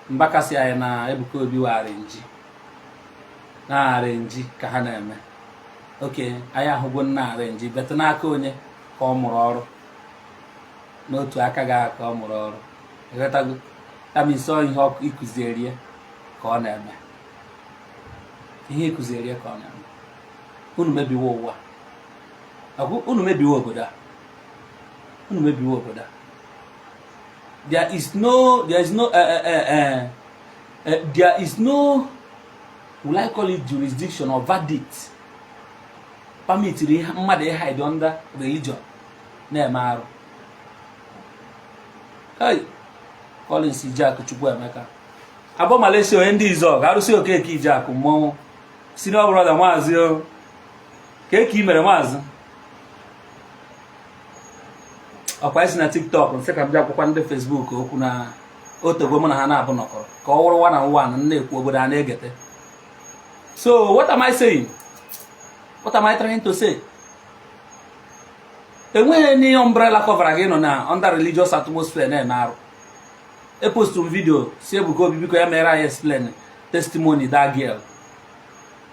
[SPEAKER 1] Mbaka si anyị na Ebuka Obi wagharị nji na-agharị nji ka ha na-eme. Oke anyị ahụgwo nna nji betụ n'aka onye ka ọ mụrụ ọrụ n'otu aka ga ka ọ mụrụ ọrụ. Ịghọtago? Ya bụ nsọ ihe ịkụzieri ya ka ọ na-eme, ihe ịkụzieri ya ka ọ na-eme. Unu mebiwo ụwa, unu mebiwo obodo a, unu mebiwo obodo a. There is no, will I call it jurisdiction or verdict permitiri mmadụ hide under religion na-eme arụ. Hey, Collins Ijeakụ Chukwuemeka abụ Malaysia, onye ndị Izọg arụsị Okeke Ijeakụ mmọnwụ senior brother. Maazị o ka eke i mere, maazị, ọkwa isi na TikTok nsị ka m bịa akwụkwọ ndị Facebook okwu na otego mụ na ha na-abụ nọkọrọ ka ọ wụrụ one on one na-ekwu obodo a na-egete. So what am I saying? What am I trying to say? Enweghị any umbrella cover gị nọ na under religious atmosphere na-eme arụ. Epostu m video si Ebuka Obi biko ya mere anyị explain testimony that girl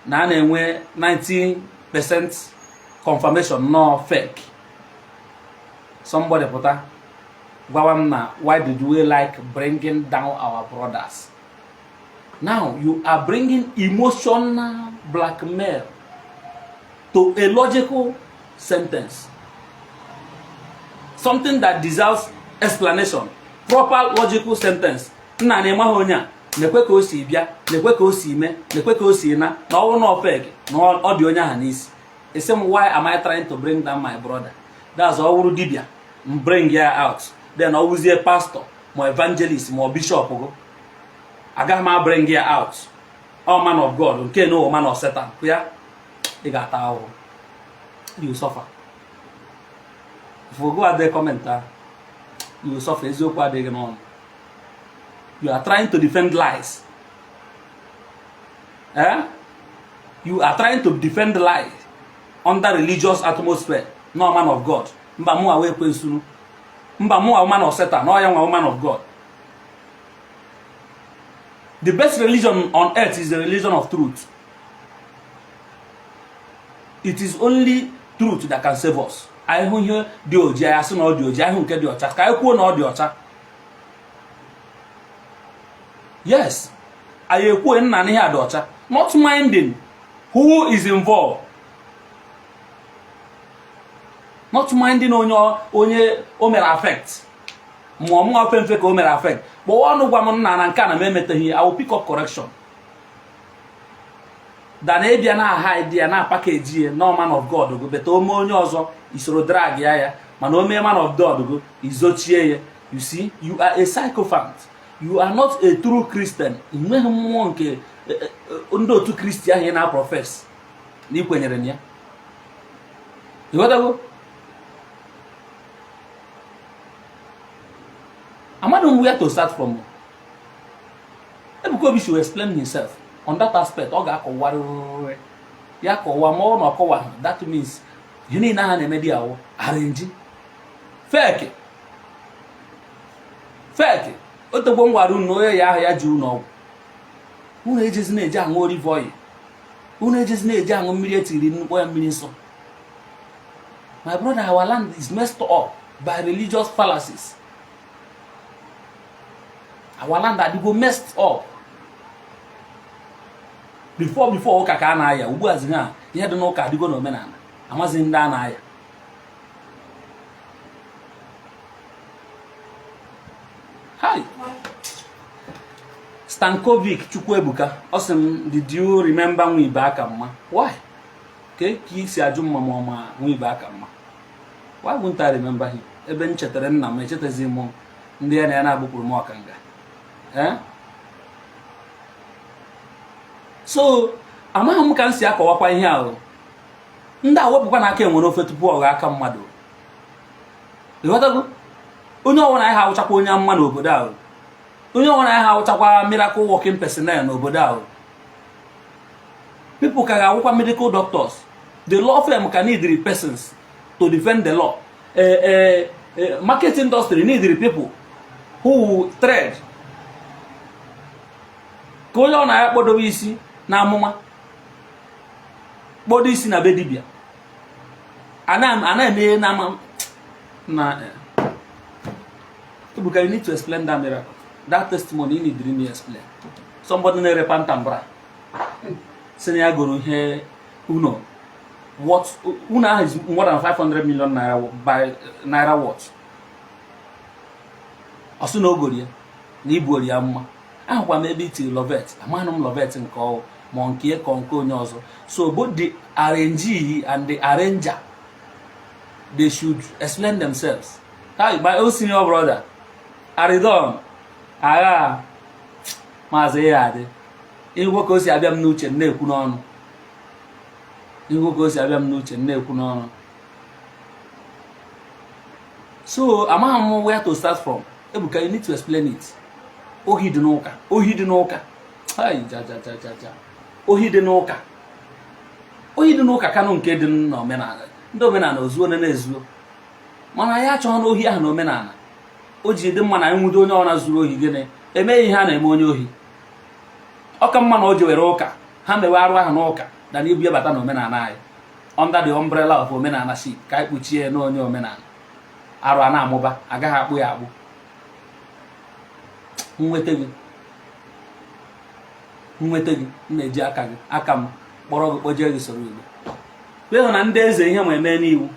[SPEAKER 1] na a na-enwe 90% confirmation no fake. Somebody pụta gwawa m na why did we like bringing down our brothers? Now you are bringing emotional blackmail to a logical sentence, something that deserves explanation, proper logical sentence. Nna na ịmaghị onye a na-ekwe ka o si bịa, na-ekwe ka o si mee, na-ekwe ka o si na na ọwụ na fake na ọ dị onye ahụ n'isi. Isi m, why am I trying to bring down my brother? That's ọ wụrụ dibịa m bring ya out, then ọ wụzie pastor ma evangelist ma bishop go, agaghị m bring ya out. Ọ man of God nke na man of Satan ya, ị ga-ata ahụhụ. You suffer. Fogo adịghị comment ahụ. You suffer. Eziokwu adịghị n'ọnụ. You are trying to defend lies, eh? You are trying to defend lies under religious atmosphere. No man of God, mba, mụnwa wee kwensuru, mba, mụnwa man of Satan, no ya nwa man of God. The best religion on earth is the religion of truth. It is only truth that can save us. Anyị hụ ihe dị oji, anyị asị na ọ dị oji. Anyị hụ nke dị ọcha, ka anyị kwuo na ọ dị ọcha. Yes, anyị ekwuo nna na ihe a dị ọcha, not minding who is involved, not minding onye onye o mere affect. Ma ọmụ ofe mfe ka o mere affect, kpọwa ọnụ gwa m nna na nke a na m emeteghị. I will pick up correction than ịbịa na hide ya na package ya no man of God go beta ome onye ọzọ isoro drag ya ya, mana ome man of God go izochie ya. You see, you are a sycophant. You are not a true Christian. Ị nweghị mmụọ nke ndị otu Kristi ahụ ị na-profess na ị kwenyere na ya. Ịghọtago? Amadụ m where to start from. Ebuka Obi should explain himself on that aspect. Ọ ga-akọwarịrị ya kọwa ma ọ na ọkọwa. That means ihe niile ha na-eme dị awụ arrange, fake, fake. Otegbo m gwara unu na onye ya ahụ ya ji unu ọgwụ, unu ejezi na-eji aṅụ olive oil, unu ejezi na-eji aṅụ mmiri etiri nnukwu ya mmiri nsọ. My brother, our land is messed up by religious fallacies. Our land adịgo messed up. Before ụka ka a na-aya, ugbu a ha ihe dị n'ụka adịgo n'omenala, amazi ndị a na-aya. Hi, Stankovic Chukwuebuka, ọ sị m, "Did you remember Nwibe aka mma?" Why ka ka isi ajụ mma ma ọ ma Nwibe aka mma? Why won't I remember him? Ebe m chetara nna m, echetazi m ndị ya na ya na-agbụpụrụ m ọkanga. Eh? So amaghị m ka m si akọwakwa ihe ahụ. Ndị a wepụkwa n'aka enwere ofe tupu ọ ghọọ aka mmadụ. Ịghọtago? Onye ọbụla anyị ha awụchakwa onye amụma n'obodo ahụ, onye ọbụla anyị ha awụchakwa miracle working personnel n'obodo ahụ. People ka ga-awụkwa medical doctors. The law firm ka need the persons to defend the law. Market industry need the people who will trade. Ka onye ọ na-ya kpọdobe isi na amụma, kpọdo isi na be dibịa, a na-eme na ama na. Ebuka, you need to explain that miracle, that testimony. You need to explain. Somebody na-ere pantambra si na ya goro ihe uno what unu ahụ is more than 500 million naira by naira worth. Ọ sị na o goro ya na ibuori ya mma. Ahụkwa m ebe itiri lovet, amaghị m lovet nke ọ ma nke ya ka nke onye ọzọ. So both the arrangee and the arranger, they should explain themselves. Hi, my own senior brother Aridon agha maazị ya adị ịhụ ka o si abịa m n'uche m na-ekwu n'ọnụ, ịhụ ka o si abịa m n'uche m na-ekwu n'ọnụ. So amaghị m where to start from. Ebuka, you need to explain it. Ohi dị n'ụka, ohi dị n'ụka. Ai, ja ja ja ja ja, ohi dị n'ụka, ohi dị n'ụka kanụ nke dị n'omenala. Ndị omenala ozuo na-ezuo, mana ya achọghị na ohi ahụ na omenala o ji dị mma na nwudo onye ọna zuru ohi. Gịnị emeghị ihe a na-eme onye ohi? Ọ ka mma na o jewere ụka ha mewe arụ ahụ n'ụka na ibu ya bata na omenala anyị under the umbrella of omenala ship, ka anyị kpuchie ya n'onye omenala. Arụ a na-amụba, agaghị akpụ ya akpụ. Nweta gị, nweta gị, m na-eji aka gị, aka m kpọrọ gị kpọjee gị soro igbo hụ na ndị eze ihe ma eme n'iwu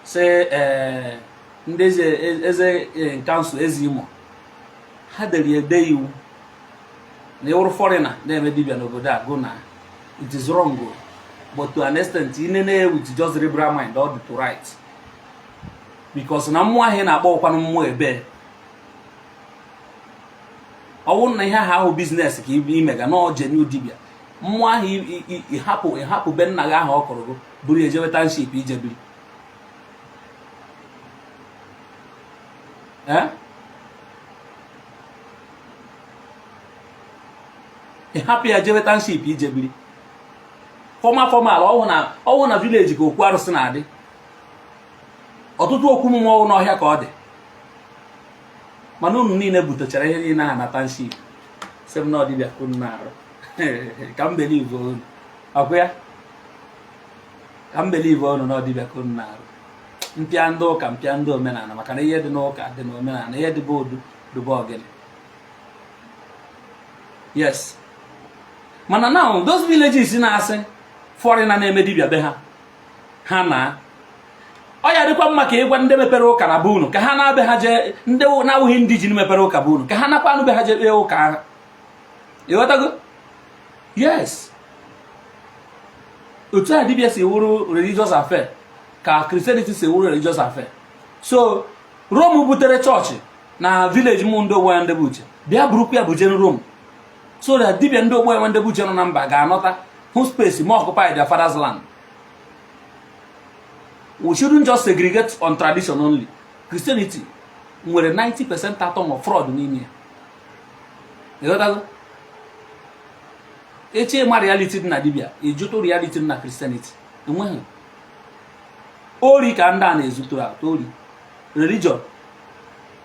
[SPEAKER 1] sị ee, ndị eze, eze council, eze Imo, ha dere ede iwu na ịwụrụ foreigner na-eme dibịa n'obodo a go na it is wrong o. But to an extent, inene with just liberal mind, all to right, because na mmụọ ahụ ị na-akpọ ụkwanụ mmụọ ebe ọ bụrụ na ihe ahụ ahụ business ka imega na genuine dibịa, mmụọ ahụ ịhapụ ịhapụ be nna gị ahụ ọ kọrọ gị buru ejewe township ije biri. Eh? Ịhapụ ya jewe township ije biri formal formal. Ọwụ na village ka okwu arụsị na-adị. Ọtụtụ okwu mmụọ ọwụ n'ọhịa ka ọ dị, mana unu niile butechara ihe niile ahụ na township, sị m na ọdịbịa ka unu na-arụ. Ka m believe unu ọkụ ya, ka m believe unu na ọdịbịa ka unu na-arụ. Mpịa ndị ụka, mpịa ndị omenala, maka na ihe dị n'ụka dị n'omenala, ihe dị be odu dụbe ogene. Yes, mana now those villages na-asị foreigner na-eme dibịa be ha, ha na ọ ya dịkwa mma ka ịgwa ndị mepere ụka na be unu ka ha na-abịa ha jee, ndị na-awụghị ndị ji mepere ụka be unu ka ha nakwa anụ be ha jee kpee ụka ha. Ịghọtago? Yes, otu a dibịa si wuru religious affair ka Christianity si wuru religious affair. So Rome butere chọọchị na village mụ, ndị ogbo ya ndị bụ uche bịa burukwu ya bụ jen Rome, so that dibịa ndị ogbo ya ndị bụ uche nọ na mba ga-anọta hụ space ma occupy their father's land. We shouldn't just segregate on tradition only. Christianity nwere 90% atom of fraud n'ime ya. Ịghọtago? Echi ịma reality dị na dibia, ịjụtụ reality dị na Christianity. Enweghị ori ka ndị a na-ezutụrụ atụ ori. Religion,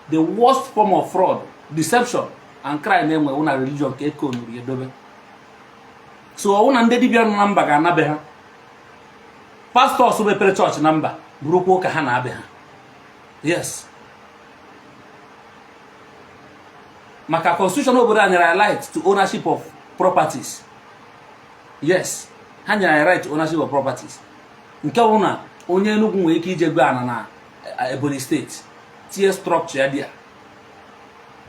[SPEAKER 1] the worst form of fraud, deception and crime enwe wụ na religion ka ekonuru edobe. So ọwụ na ndị dibịa nọ na mba ga-anabe ha, pastors mepere chọọchị na mba burukwa ụka ha na-abịa ha. Yes, maka constitution obodo a nyere anyị right to ownership of properties. Yes, ha nyere anyị right to ownership of properties, nke bụ na onye Enugu nwere ike ije go ana na Ebonyi steeti, tinye structure ya dị ya,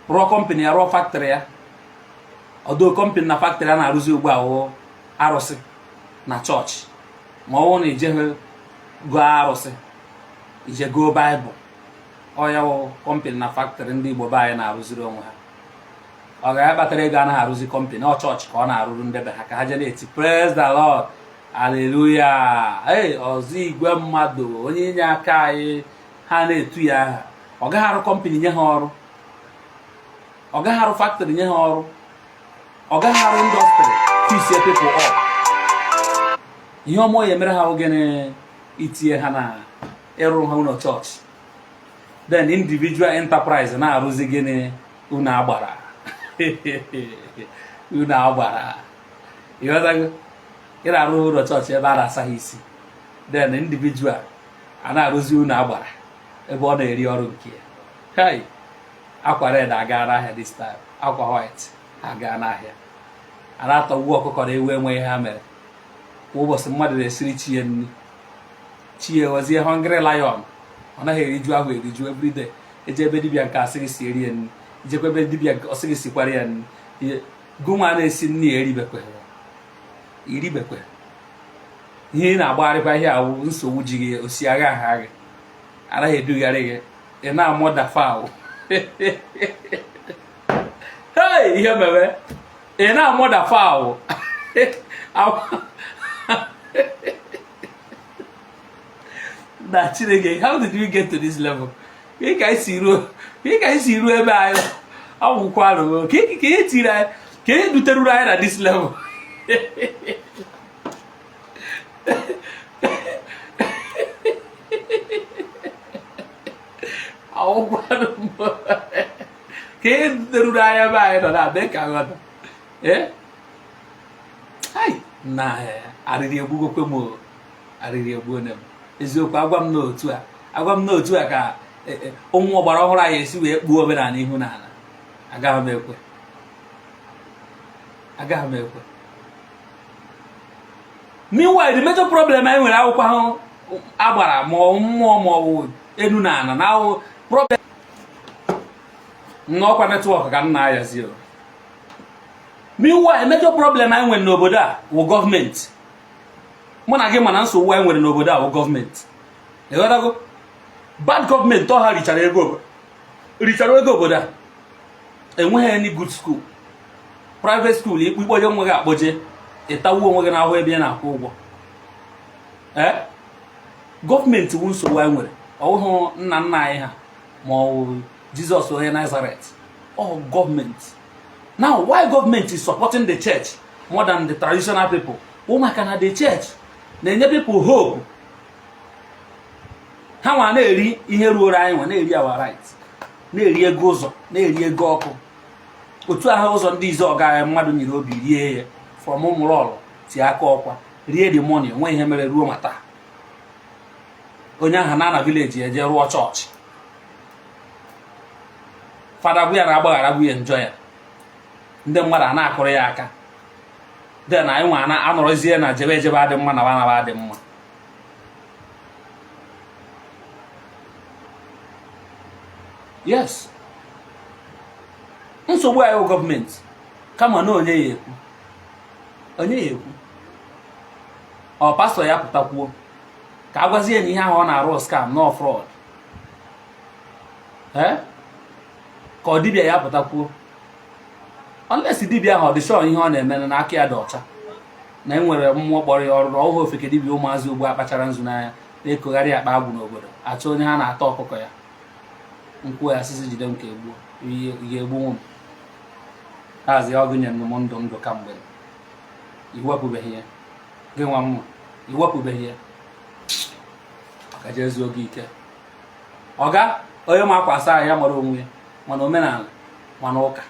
[SPEAKER 1] rụọ company ya, rụọ factory ya. Ọdụ company na factory a na-arụzi ugbu a wụ arụsị na chọọchị. Ma ọ bụrụ na ijeghị gụọ arụsị, ije gụọ baịbụl, ọ ya wụ company na factory ndị Igbo be anyị na-arụziri onwe ha. Ọ ga ya kpatara ego anaghị arụzi company ọ chọọchị ka ọ na-arụrụ ndebe ha, ka ha jee na-eti "Praise the Lord, hallelujah", ee, ọzọ igwe mmadụ onye inye aka anyị, ha na-etu ya aha. Ọ gaghị arụ company nye ha ọrụ, ọ gaghị arụ factory nye ha ọrụ, ọ gaghị arụ industry fix people up. Ihe ọma ya emere ha ogene itinye ha na ịrụ ha ụlọ chọọchị. Then individual enterprise na-arụzi gịnị? Unu agbara, unu agbara, ịghọtago? Ị na-arụ ụlọ chọọchị ebe a na-asa ha isi, then individual a na-arụzi unu agbara ebe ọ na-eri ọrụ nke ya. Hey, akwa red aga n'ahịa this time, akwa white aga n'ahịa. A na-atọgbu ọkụkọ na ewu enweghị ha mere. Kwa ụbọchị mmadụ na-esiri chi ya nri, chi ya ghọzie hungry lion. Ọ naghị eriju ahụ eriju. Everyday eje ebe dibịa nke asị gị sieri ya nri, ijekwa ebe dibịa nke ọsị gị sikwara ya nri. Gụnwa na-esi nri ya eribekwe, iribekwe. Ihe ị na-agbagharịkwa ihe awụ nsogbu ji gị osi agha aha gị anaghị edugharị gị, ị na-amụda fowl. Hey, ihe mere ị na-amụda fowl na Chineke. How did we get to this level? Ka anyị si ruo, ka anyị si ruo ebe anyị awụkwa, ka e tiri anyị, ka e duteruru anyị na this level? Awụkwanụ ka e duteruru anyị ebe anyị nọ na be ka nghọta. Ee, na arịrị egbugokwe m, arịrị egbuone m eziokwu. Agwa m n'otu a, agwa m n'otu a ka ụmụ ọgbara ọhụrụ anyị esi wee kpuo omenala ihu n'ala. Agaghị m ekwe, agaghị m ekwe. Meanwhile, the major problem anyị nwere, akwụkwọ ahụ agbara ma ọ mmụọ ma ọ bụ enu na ala na ahụ problem n'ọkwa network ka m na-ayazi o. Meanwhile, major problem anyị nwere n'obodo a wụ gọọmenti. Mụ na gị mana nsogbu anyị nwere n'obodo a wụ gọọmenti, ịghọtago? Bad gọọmenti ọha richara ego, richara ego obodo a. Enweghị any good school, private school. Ikpu ikpoje onwe gị akpoje, ịtawuo onwe gị n'ahụ ebe ị na-akwụ ụgwọ. Ee, gọọmenti wụ nsogbu anyị nwere. Ọwụhụ nna nna anyị ha ma ọ bụ Jizọs onye Nazaret, ọ gọọmenti. Now, why government is supporting the church more than the traditional people? Wụ maka na the church na-enye people hope. Ha nwa na-eri ihe ruoro anyị, nwa na-eri our right, na-eri ego ụzọ, na-eri ego ọkụ. Otu ahụ ụzọ ndị ize ọga mmadụ nyere obi rie ya from ụmụrọlụ tie aka ọkwa rie the money, onwe ihe mere ruo ma taa. Onye ahụ na na village eje rụọ chọọchị, fada gwu ya na-agbaghara gwu ya njọ ya, ndị mmadụ a na-akụrụ ya aka. Then anyị nwa anọrọzie na jebe ejebe adị mma na banaba adị mma. Yes, nsogbu anyị bụ gọọmenti. Kama na onye ya ekwu, onye ya ekwu, ọ pastọ ya pụtakwuo ka a gwazie na ihe ahụ ọ na-arụ scam, no fraud. Ee, ka ọ dibịa ya pụtakwuo, unless dibịa ahụ ọ dị sure ihe ọ na-eme na aka ya dị ọcha, na e nwere mmụọ kpọrọ ya ọrụ, na ọhụụ ofeke. Dibịa ụmụazị ugbu a kpachara nzu n'anya na-ekogharị akpa agwụ n'obodo, achọ onye ha na-ata ọkụkọ ya. M kwuo ya sịsị jide m ka egbuo ihe ga-egbunwu m. Hazi ọgụ nyere m ndụ ndụ kamgbe iwepụbeghị ya gị nwa mma iwepụbeghị ya ọka jee zuo gị ike ọga onye ma akwa asa ya mara onwe ya mana omenala mana ụka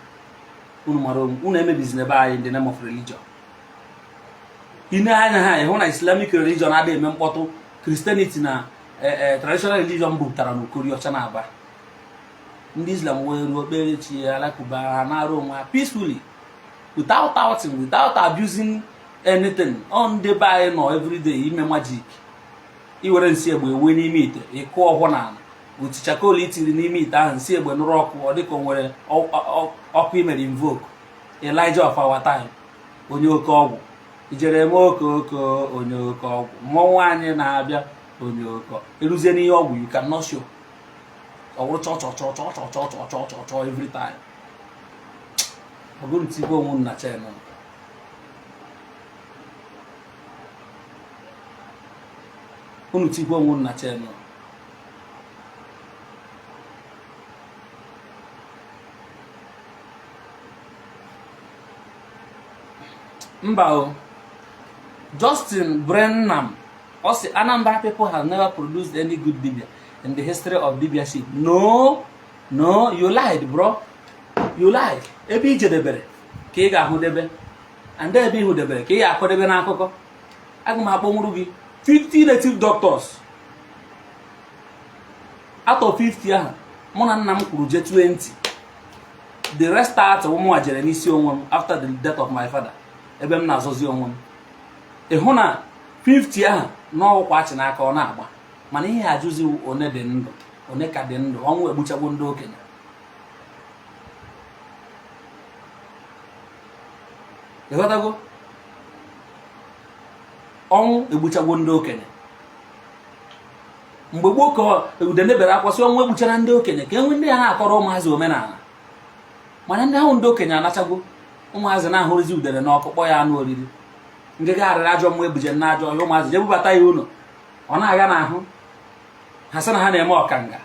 [SPEAKER 1] unu mara onwe unu emebizina ebe anyị in the name of religion. I nee anya ha ịhụ na Islamic religion adịghị eme mkpọtụ Christianity na e, e, traditional religion bupụtara n'Okoriocha na Aba ndị Islam wee ruo kpere chi alakụba ha na-arụ onwe ha peacefully without touting, without abusing anything. Ọ ndị be anyị nọ everyday ime magic iwere nsị egbe ewe n'ime ite ịkụ ọhụụ n'ala with charcoal itiri n'ime ite ahụ nsị egbe nụrụ ọkụ ọ dịka o nwere ọkụ imere invoke Elijah of our time onye oke ọgwụ ijere eme oke oke onye oke ọgwụ mmọnwụ anyị na-abịa onye oke eruzie n'ihe ọgwụ you cannot show ọ wụrụ chọ chọ chọ chọ chọ chọ chọ chọ chọ chọ every time ọ bụrụ ntikwa onwe na chen unu tikwa onwe na chen. Mba o. Justin Brennan ọ sị Anambra people have never produced any good dibia in the history of dibiaship. No, no, you lied, bro. You lied. Ebe i jedebere ka ị ga-ahụdebe and ebe ị hụdebere ka ị ga-akọdebe n'akụkọ. Aga m akpọnwụrụ gị 50 native doctors out of 50 ahụ mụ na nna m kwuru jee 20, the rest 30 mụnwa jere n'isi onwe m after the death of my father ebe m na-azọzi onwe m. Ị hụ na 50 ahụ n'ọkwa achị n'aka ọ na-agba mana ihe ajụzi one dị ndụ one ka dị ndụ ọnwụ egbuchagbo ndị okenye. Ịghọtago? Ọnwụ egbuchagbo ndị okenye. Mgbe gboo ka udene bere akwa sị ọnwụ egbuchara ndị okenye ka e nwee ndị ya na-akọrọ ụmụazị omenala mana ndị ahụ ndị okenye anachago ụmụazị na-ahụrụzi udene n'ọkụ kpọ ya anụ oriri. Ndị ga-arịrị ajọ mmụọ ebuje na ajọ ọhịa ụmụazị jee bubata ya ụlọ ọ na-agha n'ahụ ha sị na ha na-eme ọkanga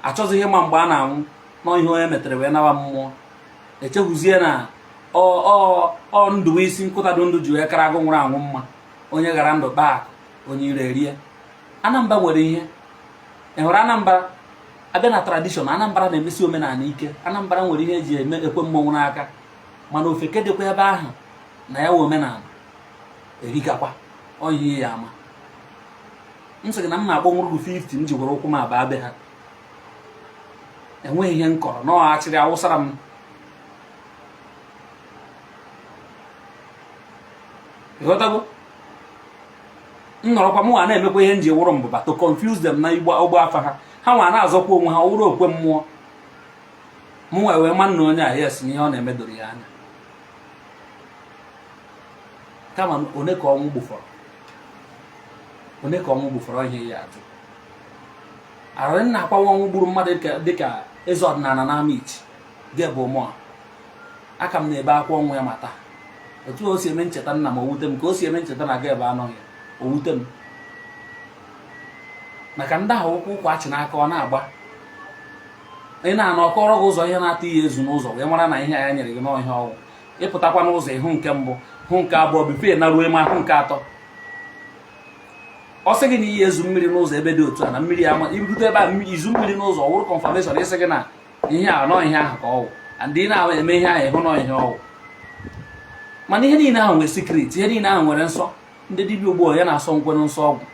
[SPEAKER 1] achọzighị ịma mgbe a na-anwụ nọ ihe onye metere wee nawa mmụọ echehuzie na ọ ndụ isi nkụta dụ ndụ ji wee kara agụ nwụrụ anwụ mma onye gara ndụ kpaa akụ onye ire rie. Anambra nwere ihe ị hụrụ Anambra abịa na tradition Anambra na-emesi omenala ike. Anambra nwere ihe eji eme ekwe mmọnwụ n'aka mana ofeke dịkwa ebe ahụ na ya wụ omenala erikakwa oyi ya ama. M sị gị na m na-akpọnwụrụ gị 50 m ji were ụkwụ m abaa be ha enweghị ihe m kọrọ na achịrị awụsara m. Ịghọtago? M nọrọkwa mụ na-emekwa ihe m ji wụrụ mbụba to confuse them na igbo ogbo afa ha ha nwa na-azọkwa onwe ha wụrụ okwe mmụọ mụ nwa wee ma nna onye a yes na ihe ọ na-eme doro ya anya kama one ka ọnwụ gbufọrọ one ka ọnwụ gbufọrọ ihe ya ajụ arịrị nna akwawa ọnwụ gburu mmadụ dịka eze ọdịnala na Amichi Gabe Ụmụa aka m na-ebe akwa ọnwụ ya ma taa otu o si eme ncheta nna m o wute m ka o si eme ncheta na Gabe anọghị o wute m maka ndị ahụ ụkwụ ụkwụ achị n'aka ọ na-agba ị na-anọ ọkọrọ gị ụzọ ihe na-atụ ihe ezu n'ụzọ wee mara na ihe ya nyere gị n'ọhịa ọgwụ ịpụtakwa n'ụzọ ịhụ nke mbụ hụ nke abụọ before na ruo ma hụ nke atọ ọ sị gị na iyi ezu mmiri n'ụzọ ebe dị otu a na mmiri ama ibute ebe a izu mmiri n'ụzọ ọ wụrụ confirmation ịsị gị na ihe a nọ ihe ahụ ka ọ wụ and ị na-eme ihe ahụ ịhụ nọ ihe ọ wụ mana ihe niile ahụ nwere secret ihe niile ahụ nwere nsọ ndị dibịa ugbu onye na-asọ nkwenụ nsọ ọgwụ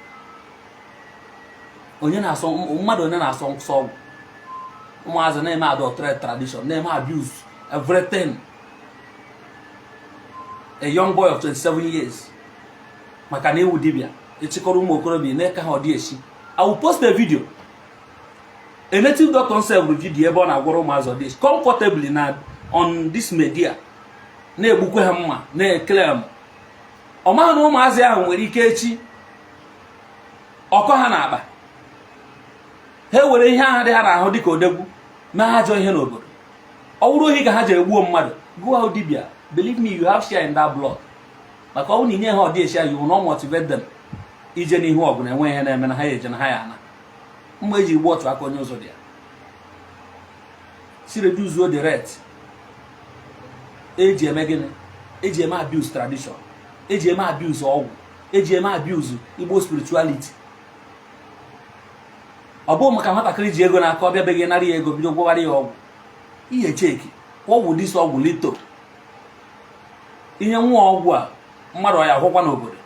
[SPEAKER 1] onye na-asọ mmadụ onye na-asọ nsọ ọgwụ ụmụazị na-eme adulterate tradition na-eme abuse everything. A young boy of 27 years maka na ewu dibịa ịchịkọrọ ụmụ okorobịa na-eke ha ọdị echi. I will post a video. A native doctor self video ebe ọ na-agwọrọ ụmụazị ọdị echi comfortably na on this media na-egbukwe ha mma na-eclaim ọ maghị na ụmụazị ahụ nwere ike echi ọkọ ha na-akpa ha ewere ihe ahụ dị ha n'ahụ dịka odegwu mee ajọ ihe n'obodo ọ wụrụ ohi ka ha jere gbuo mmadụ gụọ dibịa believe me, you have share in that blood maka ọ bụrụ na inye ha ọdị echi you will not motivate them ije n'ihu ọgụ na enwe ihe na-eme na ha ya eje na ha ya ana mgbe eji gbuo otu aka onye ụzọ dị ya. Si reduce the rate eji eme gịnị? Eji eme abuse tradition, eji eme abuse ọgwụ, eji eme abuse Igbo spirituality. Ọ bụghị maka nwatakịrị ji ego n'aka, ọ bịabeghị nara ya ego, bido gwọwara ya ọgwụ. Ihe check ọgwụ, this ọgwụ lito, inye nwa ọgwụ a, mmadụ ọ ya ahụkwa n'obodo.